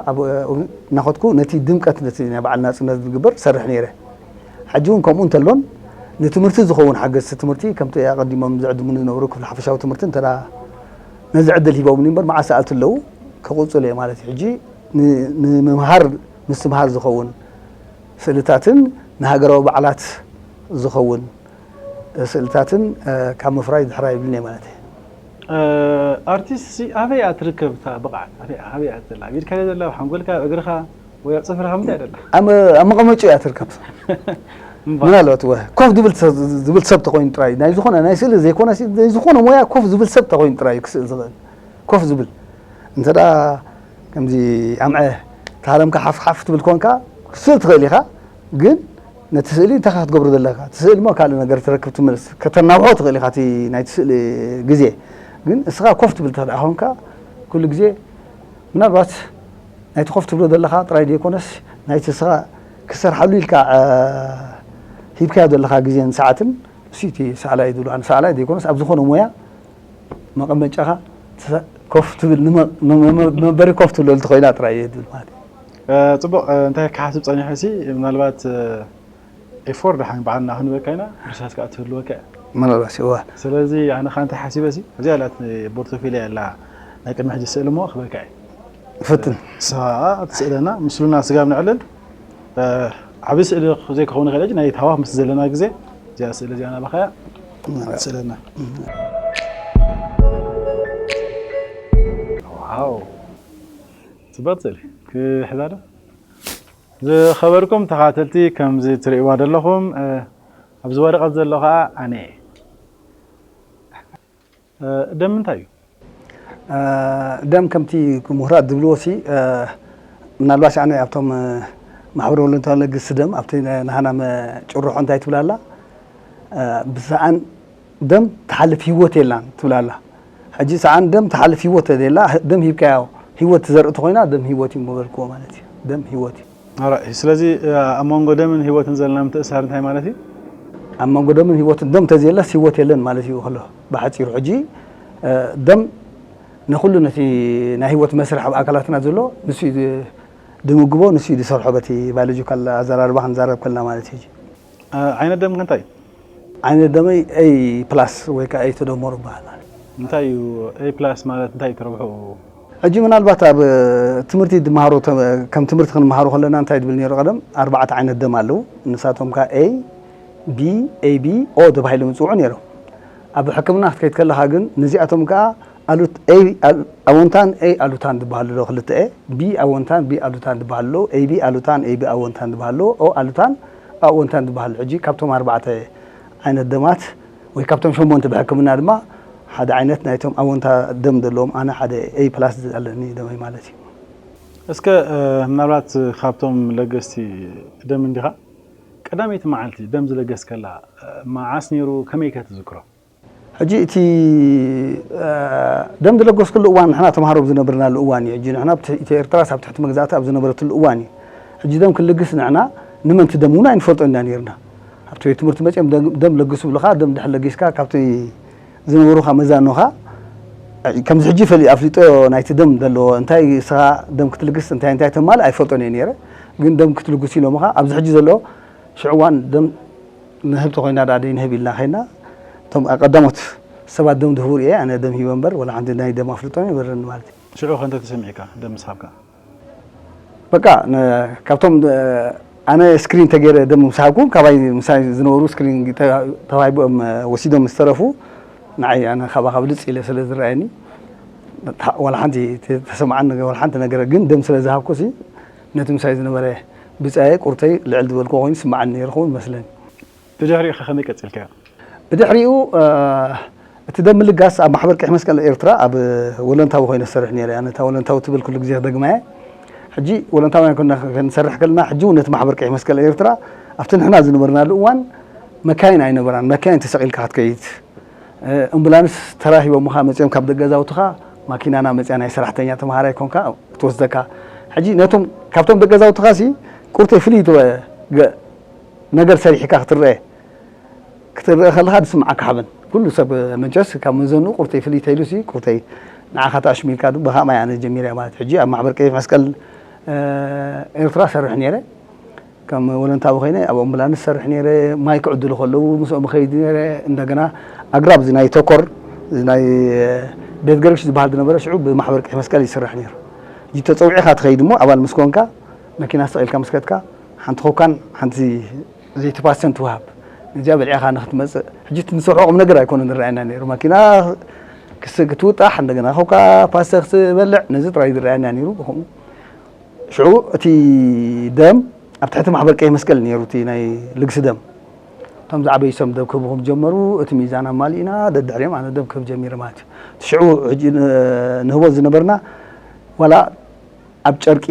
እናኸድኩ ነቲ ድምቀት ነቲ ናይ በዓል ናፅነት ዝግበር ሰርሕ ነይረ ሕጂ እውን ከምኡ እንተሎን ንትምህርቲ ዝኸውን ሓገዝቲ ትምህርቲ ከምቲ ኣቐዲሞም ዝዕድሙኒ ዝነበሩ ክፍሊ ሓፈሻዊ ትምህርቲ እንተ ነዚ ዕድል ሂቦምኒ እምበር መዓት ሰኣልቲ ኣለዉ ክቕፅሉ እየ ማለት እዩ ሕጂ ንምምሃር ምስትምሃር ዝኸውን ስእልታትን ንሃገራዊ በዓላት ዝኸውን ስእልታትን ካብ ምፍራይ ድሕር ኣይብልን እየ ማለት እየ። ኣርቲስት ሲ ኣበይ እያ ትርከብ እታ ብቕዓት? ኣበይ እያ ዘላ? ኣብ ኢድካ እያ ዘላ? ኣብ ሓንጎልካ፣ ኣብ እግርኻ ወይ ኣብ ጽፍርኻ ምንታይ እያ ዘላ? ኣብ መቐመጭ እያ ትርከብ። ምናልባት ወ ኮፍ ዝብል ዝብል ሰብ ተኮይኑ ጥራይ ናይ ዝኾነ ናይ ስእሊ ዘይኮነ ናይ ዝኾነ ሞያ ኮፍ ዝብል ሰብ ተኮይኑ ጥራይ ክስእል ዝኽእል ኮፍ ዝብል እንተ ከምዚ ኣምዐ ተሃረምካ ሓፍ ሓፍ ትብል ኮንካ ክትስእል ትኽእል ኢኻ ግን ነቲ ስእሊ እንታይ ክትገብሮ ዘለካ እቲ ስእሊ ሞ ካልእ ነገር ትረክብ ትምልስ ከተናውሖ ትኽእል ኢኻ እቲ ናይቲ ስእሊ ግዜ ግን እስኻ ኮፍ ትብል ተደኣ ኮንካ ኩሉ ግዜ ምናልባት ናይቲ ኮፍ ትብሎ ዘለኻ ጥራይ ዘይኮነስ ናይቲ እስኻ ክሰርሓሉ ኢልካ ሂብካዮ ዘለኻ ግዜን ሰዓትን እሱ እቲ ሰኣላይ ዝብሉ ኣነ ሰኣላይ ዘይኮነስ ኣብ ዝኾነ ሞያ መቐመጫኻ ኮፍ ትብል መንበሪ ኮፍ ትብለሉ ተኾይና ጥራይ እየ ዝብል ማለት እዩ። ፅቡቕ እንታይ ክሓስብ ፀኒሐ ሲ ምናልባት ኤፎር ደሓን በዓልና ክንበካ ኢና ርሳስ ከዓ ትህልወካ እያ ምናልባት እዋ ስለዚ ኣነ ከዓ እንታይ ሓሲበ ሲ እዚኣ ላት ቦርቶፊልያ ኣላ ናይ ቅድሚ ሕጂ ስእሊ እሞ ክበካ እየ ፈትን ንስኻ ትስእለና ምስሉና ስጋብ ነዕልል ዓብዪ ስእሊ ዘይክኸውን ይኽእል ሕጂ ናይ ሃዋፍ ምስ ዘለና ግዜ እዚኣ ስእሊ እዚኣ ናባኻያ ትስእለና ዋው ፅብቕቲ ስእሊ ክሕዛ ዶ ዝኸበርኩም ተኻተልቲ ከምዚ ትርእይዋ ዘለኹም ኣብዚ ወረቐት ዘሎ ከዓ ኣነ እየ ደም እንታይ እዩ ደም ከምቲ ምሁራት ዝብልዎ ሲ ምናልባት ኣነ ኣብቶም ማሕበረ ወለንታዊ ለግስ ደም ኣብቲ ናህና ጭርሖ እንታይ ትብላላ ብሰኣን ደም ትሓልፍ ህይወት የላን ትብላላ ሕጂ ሰኣን ደም ትሓልፍ ህይወት የላ ደም ሂብካዮ ህይወት ትዘርኢ ተኮይና ደም ህይወት እዩ ምበልክዎ ማለት እዩ ደም ህይወት እዩ ስለዚ ኣብ መንጎ ደምን ህይወትን ዘለና ምትእሳር እንታይ ማለት እዩ ኣብ መንጎ ደምን ህይወትን ደም ተዘየለስ ህይወት የለን ማለት እዩ ከሎ ብሓፂሩ ሕጂ ደም ንኩሉ ነቲ ናይ ህይወት መስርሕ ኣብ ኣካላትና ዘሎ ንሱ ድምግቦ ንሱ ዝሰርሖ በቲ ባዮሎጂካል ኣዘራርባ ክንዛረብ ከልና ማለት እዩ ዓይነት ደም እንታይ ዓይነት ደመይ ኤ ፕላስ ወይ ከዓ ኤ ተደመሩ ይበሃል ማለት እንታይ እዩ ኤ ፕላስ ማለት እንታይ እዩ ትረብሑ ሕጂ ምናልባት ኣብ ትምህርቲ ድመሃሮ ከም ትምህርቲ ክንመሃሮ ከለና እንታይ ድብል ነይሩ ቀደም ኣርባዕተ ዓይነት ደም ኣለዉ ንሳቶም ከዓ ኤ ቢ ኤቢ ኦ ተባሂሎም ይፅውዑ ነይሮም ኣብ ሕክምና ክትከይድ ከለካ ግን ነዚኣቶም ከዓ ኣወንታን ኤ ኣሉታን ዝበሃሉ ኣለዉ ክልተ ኤ ቢ ኣወንታን ቢ ኣሉታን ዝበሃሉ ኣለዉ ኤቢ ኣሉታን ኤቢ ኣወንታን ዝበሃሉ ኣለዉ ኦ ኣሉታን ኣወንታን ዝበሃሉ ሕጂ ካብቶም ኣርባዕተ ዓይነት ደማት ወይ ካብቶም ሸሞንተ ብሕክምና ድማ ሓደ ዓይነት ናይቶም ኣወንታ ደም ዘለዎም ኣነ ሓደ ኤ ፕላስ ኣለኒ ደመይ ማለት እዩ እስከ ምናልባት ካብቶም ለገስቲ ደም እንዲኻ ቀዳመይቲ መዓልቲ ደም ዝለገስከላ መዓስ ነይሩ ከመይ ከ ትዝክሮ ሕጂ እቲ ደም ዝለገስኩሉ እዋን ንሕና ተምሃሮ ዝነብርናሉ እዋን እዩ ሕጂ ንሕና ኢትዮ ኤርትራስ ኣብ ትሕቲ መግዛእቲ ኣብ ዝነበረትሉ እዋን እዩ ሕጂ ደም ክልግስ ንሕና ንመንቲ ደም እውን ኣይንፈልጦ ኢና ነርና ኣብቲ ቤት ትምህርቲ መፅኦም ደም ለግሱ ብልካ ደም ድሕር ለጊስካ ካብቲ ዝነበሩካ መዛኖካ ከምዚ ሕጂ ፈሊ ኣፍሊጦ ናይቲ ደም ዘለዎ እንታይ ስኻ ደም ክትልግስ እንታይ እንታይ ተማልእ ኣይፈልጦን እየ ነረ ግን ደም ክትልግሱ ኢሎምኻ ኣብዚ ሕጂ ዘሎ ሽዕዋን ደም ንህብ ተኮይና ዳ ደይ ንህብ ኢልና ከይና እቶም ቀዳሞት ሰባት ደም ድህቡ ርኤ ኣነ ደም ሂበ እምበር ወላ ሓንቲ ናይ ደም ኣፍልጦ ይበረኒ ማለት እዩ ሽዑ ከንተ ተሰሚዕካ ደም ምስሃብካ በቃ ካብቶም ኣነ ስክሪን ተገይረ ደም ምስ ሃብኩ ካባይ ምሳይ ዝነበሩ ስክሪን ተዋሂቦም ወሲዶም ምስ ተረፉ ንዓይ ኣነ ካባኻ ብልፅ ኢለ ስለ ዝረኣየኒ ዋላ ሓንቲ ተሰምዓኒ ነገር ዋላ ሓንቲ ነገር ግን ደም ስለ ዝሃብኩ ሲ ነቲ ምሳይ ዝነበረ ብፃየ ቁርተይ ልዕል ዝበልኩ ኮይኑ ስምዓኒ ነይሩ ክውን መስለኒ ብድሕሪኡ ከ ከመይ ቀፂልካዮ ብድሕሪኡ እቲ ደም ምልጋስ ኣብ ማሕበር ቀይሕ መስቀል ኤርትራ ኣብ ወለንታዊ ኮይነ ዝሰርሕ ነይረ ኣነ እታ ወለንታዊ ትብል ኩሉ ግዜ ክደግማ እየ ሕጂ ወለንታውያን ኮና ክንሰርሕ ከለና ሕጂ እውን ነቲ ማሕበር ቀይሕ መስቀል ኤርትራ ኣብቲ ንሕና ዝነበርናሉ እዋን መካይን ኣይነበራን መካይን ተሰቒልካ ክትከይድ ኣምቡላንስ ተራሂቦምኻ መፂኦም ካብ ደገዛውትኻ ማኪናና መፅያ ናይ ሰራሕተኛ ተምሃራይ ኮንካ ክትወስደካ ሕጂ ነቶም ካብቶም ደገዛውትኻ ሲ ቁርተይ ፍልይ ነገር ሰሪሕካ ክትረአ ክትረአ ከለኻ ዝስምዓካ ሓበን ኩሉ ሰብ መቸስ ካብ መዘኑ ቁርተይ ፍልይ ተይሉ ሲ ቁርተይ ንዓኻ ተኣሽሚልካ ብኻማይ ኣነ ጀሚረ ማለት ሕጂ ኣብ ማሕበር ቀይሕ መስቀል ኤርትራ ሰርሕ ነይረ ከም ወለንታዊ ኮይነ ኣብ ኣምቡላንስ ሰርሕ ነይረ ማይ ክዕድሉ ከለዉ ምስኦም ኸይድ ነይረ እንደገና ኣግራብ እዚ ናይ ተኮር ናይ ቤት ገርግሽ ዝበሃል ዝነበረ ሽዑ ብማሕበር ቀይሕ መስቀል ይስራሕ ነይሩ ተፀውዒኻ ትኸይድ እሞ ኣባል ምስ ኮንካ መኪና ስቕ ኢልካ ምስ ከድካ ሓንቲ ኮካን ሓንቲ ዘይቲ ፓስተን ትወሃብ እዚኣ በሊዕኻ ንኽትመጽእ፣ ሕጂ እቲ ንሰርሖ ቁም ነገር ኣይኮነን ዝረኣየና ነይሩ። ማኪና ክስ-፣ ክትውጣሕ፣ እንደገና ኸውካ ፓስተ ክትበልዕ፣ ነዚ ጥራይ ዝረኣየና ነይሩ። ብኸምኡ ሽዑ እቲ ደም ኣብ ትሕቲ ማሕበር ቀይሕ መስቀል ነይሩ፣ እቲ ናይ ልግሲ ደም። እቶም ዝዓበዩ ሰብ ደም ክህቡ ከም ጀመሩ፣ እቲ ሚዛን ኣማሊእና፣ ደድሕሪኦም ኣነ ደም ክህብ ጀሚረ ማለት እዩ። እቲ ሽዑ ሕጂ ን-፣ ንህቦ ዝነበርና፣ ዋላ ኣብ ጨርቂ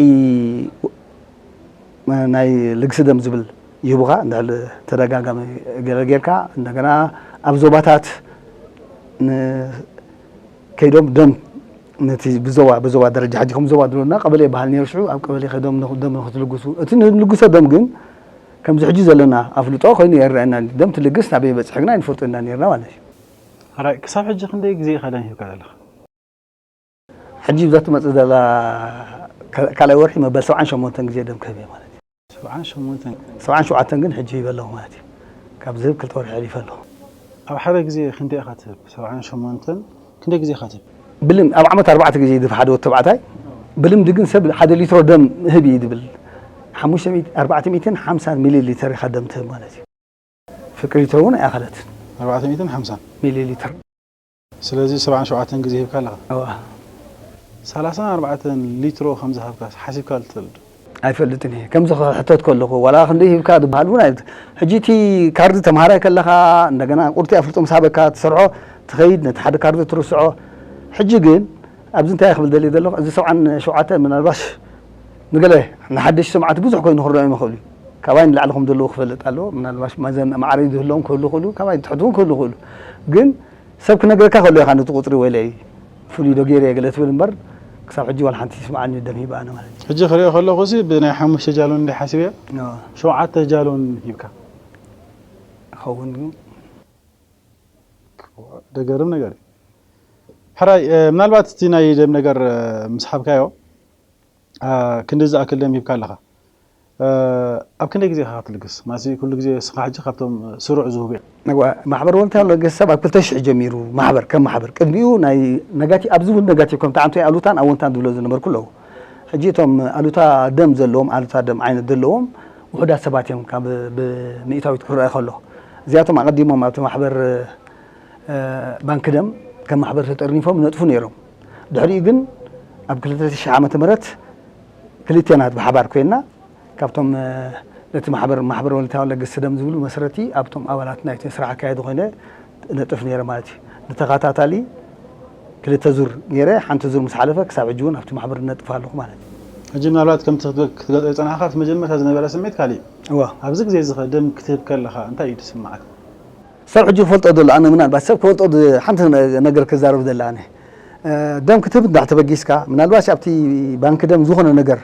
ናይ ልግሲ ደም ዝብል ይህቡኻ፣ እንድሕር ተደጋጋሚ ገለ ጌርካ፣ እንደገና ኣብ ዞባታት ን-፣ ከይዶም ደም ነቲ ብዞባ፣ ብዞባ ደረጃ ሕጂ ከም ዞባ ድሮና ቀበሌ ይበሃል ነይሩ። ሽዑ ኣብ ቀበሌ ከይዶም ንኽ-፣ ደም ንኽትልግሱ፣ እቲ ንልግሶ ደም ግን ከምዚ ሕጂ ዘለና ኣፍልጦ ኮይኑ ኣይረኣየናን። ደም ትልግስ ናበይ በጺሑ ግና ኣይንፈልጦ ኢና ነይርና ማለት እዩ። ሕራይ፣ ክሳብ ሕጂ ክንደይ ግዜ ኢኻ ደም ሂብካ ዘለኻ? ሕጂ ብዛ ትመጽእ ዘላ ካ-፣ ካልኣይ ወርሒ መበል ሰብዓን ሸሞንተን ግዜ ደም ክህብ እየ ማለት እዩ። ሰብዓን ሸሞንተን? ሰብዓን ሸውዓተን ግን ሕጂ ሂበ ኣለኹ ማለት እዩ። ካብ ዝህብ ክልተ ወርሒ ኣሕሊፈ ኣለኹ። ኣብ ሓደ ግዜ ክንደይ ኢኻ ትህብ? ሰብዓን ሸሞንተን ክንደይ ግዜ ኢኻ ትህብ? ብልም-፣ ኣብ ዓመት ኣርባዕተ ግዜ ይድፍ ሓደ ወዲ ተባዕታይ። ብልምዲ ግን ሰብ ሓደ ሊትሮ ደም ህብ እዩ ዝብል። ሓሙሽተ ሚእቲ፣ ኣርባዕተ ሚእትን ሓምሳን ሚሊ ሊተር ኢኻ ደም ትህብ ማለት እዩ። ፍቅሪ ሊትሮ እውን ኣይኣኸለትን። ኣርባዕተ ሚእትን ሓምሳን ሚሊ ሊተር። ስለዚ ሰብዓን ሸውዓተን ግዜ ሂብካ ኣለኻ። እዋ። ሰላሳን ኣርባዕተን ሊትሮ ከም ዝሃብካ ሓሲብካ ትፈልጥ ዶ? ኣይፈልጥን እየ። ከምዚ ክሕተት ከለኹ፣ ዋላ ክንደይ ሂብካ ዝበሃል እውን ኣይፈልጥ። ሕጂ እቲ ካርዲ ተምሃራይ ከለኻ፣ እንደገና ቁርቲ ኣፍልጦ ምስ ሃበካ ትሰርሖ፣ ትኸይድ፣ ነቲ ሓደ ካርዲ ትርስዖ። ሕጂ ግን፣ ኣብዚ እንታይ ክብል ደልየ ዘለኹ፣ እዚ ሰብዓን ሸውዓተ ምናልባሽ ንገለ ንሓደሽቲ ሰማዕቲ ብዙሕ ኮይኑ ክረኦም ይኽእሉ እዩ። ካባይ ንላዕሊ ከም ዘለዉ ክፈልጥ ኣለዎ። ምናልባሽ መዘን ማዕረ ዝህልዎም ክህሉ ይኽእሉ፣ ካባይ ትሕቲ እውን ክህሉ ይኽእሉ። ግን ሰብ ክነግረካ ከሎ ኢኻ ነቲ ቁጽሪ ወይለይ ፍሉይ ዶ ገይረ እየ ገለ ትብል እምበር፣ ክሳብ ሕጂ ዋላ ሓንቲ ይስምዓኒ ደም ሂበ ኣነ ማለት እዩ። ሕጂ ክሪኦ ከለኹ ሲ ብናይ ሓሙሽተ ጃሎን እንደ ሓሲበ እዮ። ኖ። ሸውዓተ ጃሎን ሂብካ። ይኸውን ግን። ደገርም ነገር እዩ። ሕራይ፣ እ፣ ምናልባት እቲ ናይ ደም ነገር፣ እ፣ ምስ ሓብካዮ፣ እ፣ ክንዲ ዝኣክል ደም ሂብካ ኣለኻ። እ፣ ኣብ ክንደይ ግዜ ኢኻ ክትልግስ? ማሲ ኩሉ ግዜ እስኻ ሕጂ ካብቶም ስሩዕ ዝህቡ እዮም። እዋ፣ ማሕበር ወልንተሪ ለገስ ሰብ ኣብ ክልተ ሽሕ ጀሚሩ፣ ማሕበር፣ ከም ማሕበር። ቅድሚኡ ናይ ነጋቲ-፣ ኣብዚ እውን ነጋቲቭ፣ ከምቲ ዓንቶይ ኣሉታን ኣወንታን ዝብሎ ዝነበርኩ ኣለዉ። ሕጂ እቶም ኣሉታ ደም ዘለዎም፣ ኣሉታ ደም ዓይነት ዘለዎም ውሑዳት ሰባት እዮም፣ ካብ ብሚእታዊት ክረአ ከሎ። እዚኣቶም ኣቐዲሞም ኣብቲ ማሕበር፣ እ፣ ባንክ ደም ከም ማሕበር ተጠርኒፎም ይነጥፉ ነይሮም። ድሕሪኡ ግን ኣብ ክልተ ሽሕ ዓመተ ምህረት ክልቴና ብሓባር ኮይንና፣ ካብቶም፣ እ፣ ነቲ ማሕበር፣ ማሕበር ወለንታዊ ለገስቲ ደም ዝብሉ መስረቲ፣ ኣብቶም ኣባላት ናይቲ ስራሕ ኣካያዲ ኮይነ እነጥፍ ነይረ ማለት እዩ። ንተኸታታሊ ክልተ ዙር ገይረ፣ ሓንቲ ዙር ምስ ሓለፈ፣ ክሳብ ሕጂ እውን ኣብቲ ማሕበር እነጥፍ ኣለኹ ማለት እዩ። ሕጂ ምናልባት ከምቲ ክትገ-፣ ክትገልጾ ዝጸናሕካ፣ ኣብቲ መጀመርታ ዝነበረ ስምዒት ካልእ እዩ። እዋ። ኣብዚ ግዜ እዚ ኸ ደም ክትህብ ከለኻ እንታይ እዩ ዝስምዓካ? ሰብ ሕጂ ክፈልጦ ዘሎ፣ ኣነ ምናልባት ሰብ ክፈልጦ ዝ-፣ ሓንቲ ነ-፣ ነገር ክዛረብ ዘለ ኣነ። እ፣ ደም ክትህብ እንዳ ተበጊስካ፣ ምናልባት ኣብቲ ባንክ ደም ዝኾነ ነገር፣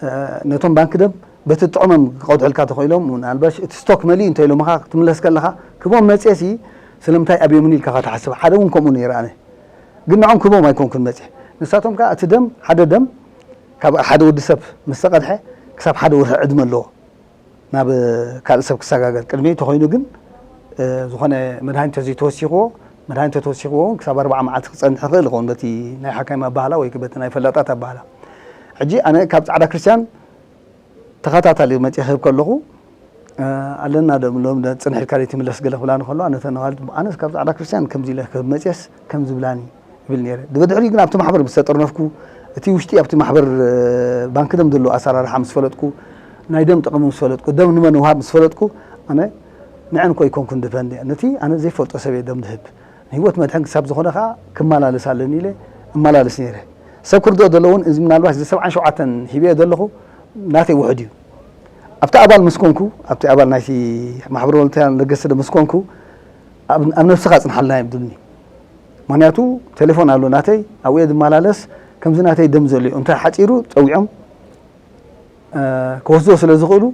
እ፣ ነቶም ባንክ ደም በቲ ጥዑሞም ክቐድሑልካ ተኽኢሎም፣ ምናልባት እቲ ስቶክ መሊኡ እንተ ኢሎምኻ ክትምለስ ከለኻ፣ ክቦም መጽየሲ ስለምንታይ ኣብዮምኒ ኢልካ ኢኻ ትሓስብ። ሓደ እውን ከምኡ ነይረ ኣነ። ግን ንዖም ክቦም ኣይኮንኩን መጽየ። ንሳቶም ከኣ እቲ ደም፣ ሓደ ደም ካብ ሓደ ወዲ ሰብ ምስ ተቐድሐ ክሳብ ሓደ ወርሒ ዕድመ ኣለዎ። ናብ ካልእ ሰብ ክሰጋገር ቅድሚ ተኾይኑ ግን፣ እ፣ ዝኾነ መድሃኒት ተዘይተወሲኽዎ፣ መድሃኒት ተተወሲኽዎ እውን ክሳብ ኣርብዓ መዓልቲ ክጸንሕ ይኽእል ይኸውን በቲ ናይ ሓካይም ኣበሃላ ወይ በቲ ናይ ፈላጣት ኣበሃላ። ሕጂ ኣነ ካብ ጻዕዳ ክርስትያን ተኸታታሊ መጺአ ክህብ ከለኹ፣ እ፣ ኣለና ዶ ብሎም፣ ዶ ጽንሕ ኢልካ ዘይትምለስ ገለ ክብላኒ ከሎ፣ ኣነ ተነዋልድ፣ ኣነስ ካብ ጻዕዳ ክርስትያን ከምዚ ኢለ ክህብ መጺአስ ከምዚ ብላኒ። ይብል ነይረ። ብድሕሪኡ ግን ኣብቲ ማሕበር ምስ ተጠርነፍኩ፣ እቲ ውሽጢ ኣብቲ ማሕበር፣ እ፣ ባንክ ደም ዘሎ ኣሰራርሓ ምስ ፈለጥኩ፣ ናይ ደም ጥቕሚ ምስ ፈለጥኩ፣ ደም ንመን ውሃብ ምስ ፈለጥኩ፣ ኣነ ንዐን እኮ ኣይኮንኩን ድፈንድ እየ። ነቲ ኣነ ዘይፈልጦ ሰብ እየ ደም ድህብ። ንህይወት መድሕን ክሳብ ዝኾነ ከኣ ክመላለስ ኣለኒ ኢለ እመላለስ ነይረ። ሰብ ክርድኦ ዘለዎ እውን፣ እዚ ምናልባት እዚ ሰብዓን ሸውዓተን ሂበዮ ዘለኹ ናተይ ውሑድ እዩ። ኣብቲ ኣባል ምስ ኮንኩ፣ ኣብቲ ኣባል ናይቲ ማሕበር ወለንተርያን ለገስቲ ደም ምስ ኮንኩ፣ ኣብ፣ ኣብ ነብስኻ ጽንሓልና እዮም ዝብሉኒ። ምኽንያቱ ቴሌፎን ኣሎ ናተይ፣ ኣብኡ እየ ዝመላለስ፣ ከምዚ ናተይ ደም ዘልዩ እንተ ሓጺሩ ጸዊዖም፣ እ፣ ክወስድዎ ስለ ዝኽእሉ፣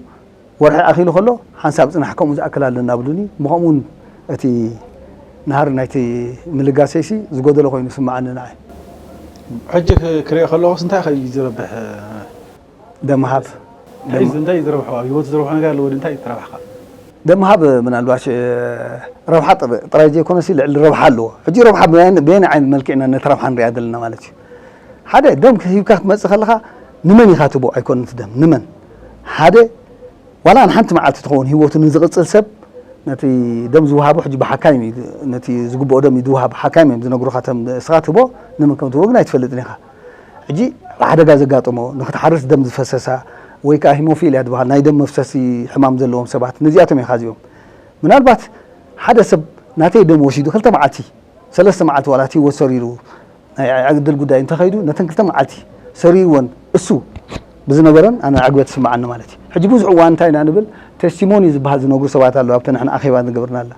ወርሒ ኣኺሉ ከሎ ሓንሳብ ጽናሕ ከምኡ ዝኣክል ኣለና ብሉኒ። ብኸምኡ እውን እቲ ናህሪ ናይቲ ምልጋሰይሲ ዝጎደሎ ኮይኑ ይስምዓኒ ንዓይ። ሕጂ ክ-፣ ክሪኦ ከለኹስ እንታይ ከ እዩ ዝረብሕ? ደም ምሃብ። እንታይ እዩ፣ እንታይ እዩ ዝረብሖ? ኣብ ህይወቱ ዝረብሖ ነገር ኣለዎ ድዩ? እንታይ እዩ እቲ ረብሓ? ደም ምሃብ ምናልባሽ፣ እ፣ ረብሓ ጥር-፣ ጥራይ ዘይኮነሲ ልዕሊ ረብሓ ኣለዎ። ሕጂ ረብሓ ብየን-፣ በየናይ ዓይነት መልክዕ ኢና ነቲ ረብሓ ንሪኣ ዘለና ማለት እዩ? ሓደ፣ ደም ሂብካ ክትመጽእ ከለኻ ንመን ኢኻ ትቦ ኣይኮነን እቲ ደም፣ ንመን? ሓደ፣ ዋላ ንሓንቲ መዓልቲ ትኸውን ህይወቱ ንዝቕጽል ሰብ ነቲ ደም ዝወሃቦ ሕጂ ብሓካይም እዩ፣ ነቲ ዝግብኦ ደም እዩ ዝወሃብ። ሓካይም እዮም ዝነግሩኻ፣ ከም እስኻ ትህቦ ንመን ከም ትህቦ ግን ኣይትፈልጥን ኢኻ። ሕጂ ኣብ ሓደጋ ዘጋጠሞ፣ ንክትሓርስ ደም ዝፈሰሳ፣ ወይ ከዓ ሂሞፊልያ ዝበሃል ናይ ደም መፍሰሲ ሕማም ዘለዎም ሰባት፣ ነዚኣቶም ኢኻ እዚኦም። ምናልባት ሓደ ሰብ ናተይ ደም ወሲዱ ክልተ መዓልቲ፣ ሰለስተ መዓልቲ ዋላ እቲ ህይወት ሰሪሩ፣ ናይ ዕድል ጉዳይ እንተኸይዱ፣ ነተን ክልተ መዓልቲ ሰሪርወን እሱ ብዝነበረን ኣነ ዕግበት ዝስምዓኒ ማለት እዩ። ሕጂ ብዙሕ እዋን እንታይ ኢና ንብል፣ ቴስቲሞኒ ዝበሃል ዝነግሩ ሰባት ኣለዉ፣ ኣብቲ ንሕና ኣኼባ ዝገበርናላ።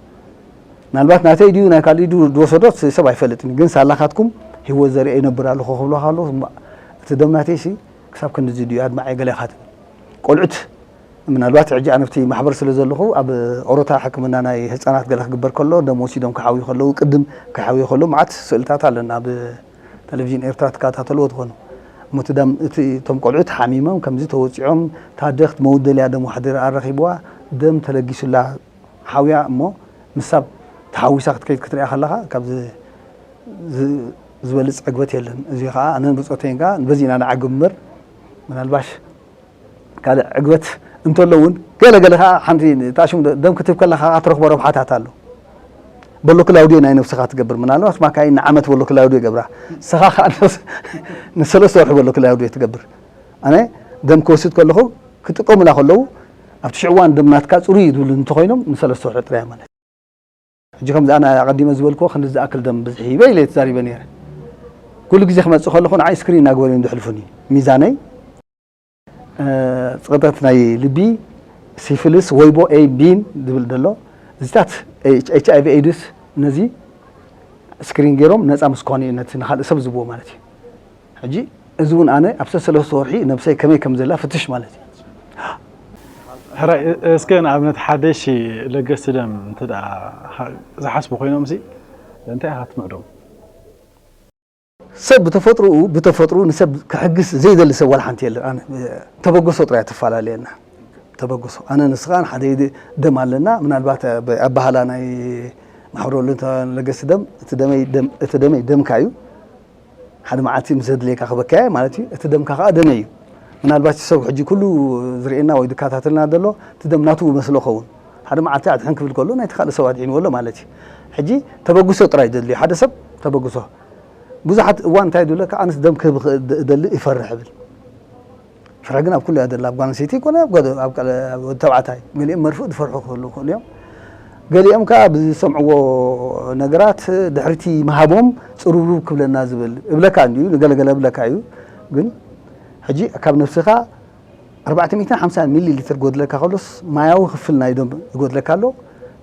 ምናልባት ናተይ ድዩ ናይ ካልእ ድዩ ዝወሰዶ ሰብ ኣይፈልጥን እዩ። ግን ሳላኻትኩም ህይወት ዘርኢ ይነብር ኣለኹ ክብሉኻ ኣለዉ። እምባ-፣ እቲ ደም ናተይሲ ክሳብ ክንድዚ ድዩ ኣድማዒ ገለ ኢኻ ትብል። ቆልዑት ምናልባት ሕጂ ኣነ ኣብቲ ማሕበር ስለ ዘለኹ ኣብ ኦሮታ ሕክምና ናይ ህጻናት ገለ ክግበር ከሎ ደም ወሲዶም ክሓውዩ ከለዉ፣ ቅድም ክሓውዩ ከለዉ መዓት ስእልታት ኣለና ኣብ ቴሌቪዥን ኤርትራ ትከታተልዎ ትኾኑ። እሞ እቲ ደም፣ እቲ፣ እቶም ቆልዑት ሓሚሞም ከምዚ ተወጺዖም፣ እታ ኣደ ክትመውት ደልያ ደም ዋሕዲራ ኣረኺብዋ፣ ደም ተለጊሱላ ሓውያ እሞ ምሳብ ተሓዊሳ ክትከይድ ክትሪኣ ከለኻ፣ ካብ ዝ-፣ ዝ-፣ ዝበልጽ ዕግበት የለን። እዚ ኸኣ ኣነን ብጾተይን ከኣ በዚ ኢና ንዓግብ እምበር፣ ምናልባሽ ካልእ ዕግበት እንተሎ እውን፣ ገለ ገለ ኸኣ ሓንቲ እታ ሽም ደ-፣ ደም ክትህብ ከለኻ ከኣ ትረኽቦ ረብሓታት ኣሎ። በሎ ክላውድዮ ናይ ነብስኻ ትገብር። ምናልባት ማካይን ንዓመት በሎ ክላውድዮ ይገብራ። ንስኻ ኸኣ ንስ-፣ ንሰለስተ ወርሒ በሎ ክላውድዮ ትገብር። ኣነ ደም ክወስድ ከለኹ ክጥቀሙላ ከለዉ፣ ኣብቲ ሽዑ እዋን ደም ናትካ ጽሩይ እዩ ዝብሉ እንተኾይኖም፣ ንሰለስተ ወርሒ ጥራይ ማለት እዩ። ሕጂ ከምዚ ኣነ ኣቐዲመ ዝበልክዎ ክንዲ ዝኣክል ደም ብዝሒ ሂበ ኢለ ተዛሪበ ነይረ። ኩሉ ግዜ ክመጽእ ከለኹ ንዓይ ስክሪን እናገበሩ እዮም ዘሕልፉኒ። ሚዛነይ፣ እ፣ ጽቕጠት ናይ ልቢ፣ ሲፊልስ፣ ወይቦ ኤ ቢን ዝብል ዘሎ፣ እዚታት ኤች-፣ ኤች ኣይ ቪ ኤድስ ነዚ ስክሪን ገይሮም ነጻ ምስ ኮኑ እዩ ነቲ ንኻልእ ሰብ ዝህብዎ ማለት እዩ። ሕጂ እዚ እውን ኣነ ኣብ ሰለስተ ወርሒ ነብሰይ ከመይ ከም ዘላ ፍትሽ ማለት እዩ። ሕራይ፣ እ-፣ እስከ ንኣብነት ሓደሽ ለገስቲ ደም እንተ ደኣ ሃ-፣ ዝሓስቡ ኮይኖም ሲ እንታይ ኢኻ ትምዕዶም? ሰብ ብተፈጥሮኡ፣ ብተፈጥሮኡ ንሰብ ክሕግዝ ዘይደሊ ሰብ ዋላ ሓንቲ የለን። ኣነ፣ እ፣ ተበግሶ ጥራይ ትፈላለየና። ተበግሶ። ኣነ ንስኻን ሓደ ኢድ ደም ኣለና። ምናልባት ኣብ ኣባህላ ናይ ማሕበረ ወለንታውያን ለገስቲ ደም፣ እቲ ደመይ ደም፣ እቲ ደመይ ደምካ እዩ። ሓደ መዓልቲ ምስ ዘድልየካ ክበክያ ማለት እዩ። እቲ ደምካ ከኣ ደመይ እዩ። ምናልባት ሰብ ሕጂ ኩሉ ዝርእየና ወይ ዝከታተልና ዘሎ፣ እቲ ደም ናቱ መስሎ ኸውን። ሓደ መዓልቲ ኣድሕን ክብል ከሎ፣ ናይቲ ካልእ ሰብ ኣድሒንዎ ኣሎ ማለት እዩ። ሕጂ ተበግሶ ጥራይ ዘድልዮ። ሓደ ሰብ ተበግሶ። ብዙሓት እዋን እንታይ ዝብለካ፣ ኣነስ ደም ክህብ እኽእል፣ እደሊ፣ ይፈርሕ እብል። ፍርሒ ግን ኣብ ኩሉ እያ ዘላ፣ ኣብ ጓል ኣንስተይቲ ይኮነ ኣብ ጓል-፣ ኣብ ቃል-፣ ኣብ ወዲ ተባዕታይ። ገሊኦም መርፍእ ዝፈርሑ ክህልዉ ይኽእሉ እዮም። ገሊኦም ከኣ ብዝሰምዕዎ ነገራት ድሕሪቲ ምሃቦም ጽሩብሩብ ክብለና ዝብል እብለካ እንድዩ፣ ንገለገለ እብለካ እዩ። ግን ሕጂ ካብ ነብስኻ ኣርባዕተ ሚእትን ሓምሳን ሚሊ ሊትር ጎድለካ ከሎስ ማያዊ ክፍል ናይ ደም ይጎድለካ ኣሎ።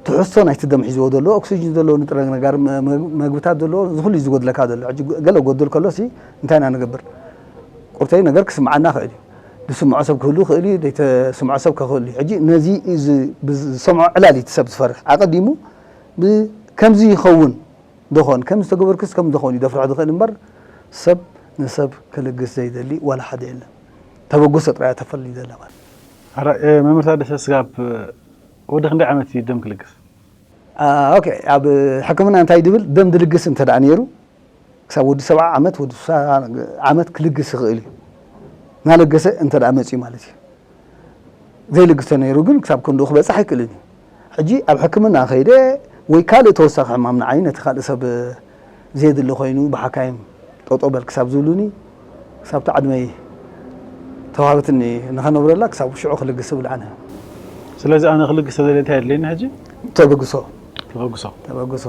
ትሕዝቶ ናይቲ ደም ሒዝዎ ዘሎ፣ ኦክሲጅን ዘለዎ ንጥረ ነገር፣ መ-፣ መ-፣ መግብታት ዘለዎ፣ እዚ ኩሉ እዩ ዝጎድለካ ዘሎ። ሕጂ ገለ ክጎድል ከሎሲ እንታይ ኢና ንገብር? ቁርተይ ነገር ክስምዓና ይኽእል እዩ። ዝስምዖ ሰብ ክህሉ ይኽእል እዩ፣ ዘይተስምዖ ሰብ ክህሉ እዩ። ሕጂ ነዚ እዚ ብዝሰምዖ ዕላል እዩ እቲ ሰብ ዝፈርሕ። ኣቐዲሙ ብ-፣ ከምዚ ይኸውን ዶኾን፣ ከምዚ ተገበርክስ ከም ዶኾን እዩ ደፍርሖ ዝኽእል እምበር፣ ሰብ ንሰብ ክልግስ ዘይደሊ ዋላ ሓደ የለን። ተበግሶ ጥራይ እያ ተፈሊ ዘላ ማለት እዩ። ሕራይ፣ እ፣ መምህር ታደሰ ስጋብ፣ እ፣ ወዲ ክንደይ ዓመት እዩ ደም ክልግስ? አ፣ ኦኬ፣ ኣብ ሕክምና እንታይ ድብል፣ ደም ድልግስ እንተ ደኣ ነይሩ፣ ክሳብ ወዲ ሰብዓ ዓመት፣ ወዲ ስሳ ዓመት ክልግስ ይኽእል እዩ። እናለገሰ እንተ ደኣ መጺኡ ማለት እዩ። ዘይልግስ ተነይሩ ግን ክሳብ ክንድኡ ክበጽሕ ኣይክእልን እዩ። ሕጂ ኣብ ሕክምና ከይደ ወይ ካልእ ተወሳኺ ሕማም ንዓይ ነቲ ካልእ ሰብ ዘየድሊ ኮይኑ ብሓካይም ጠጠው በል ክሳብ ዝብሉኒ፣ ክሳብ እታ ዕድመይ ተዋህበትኒ ንኸነብረላ ክሳብ ሽዑ ክልግስ እብል ኣነ። ስለዚ ኣነ ክልግስ ተደልየ እንታይ የድልየኒ ሕጂ? ተበግሶ። ተበግሶ። ተበግሶ።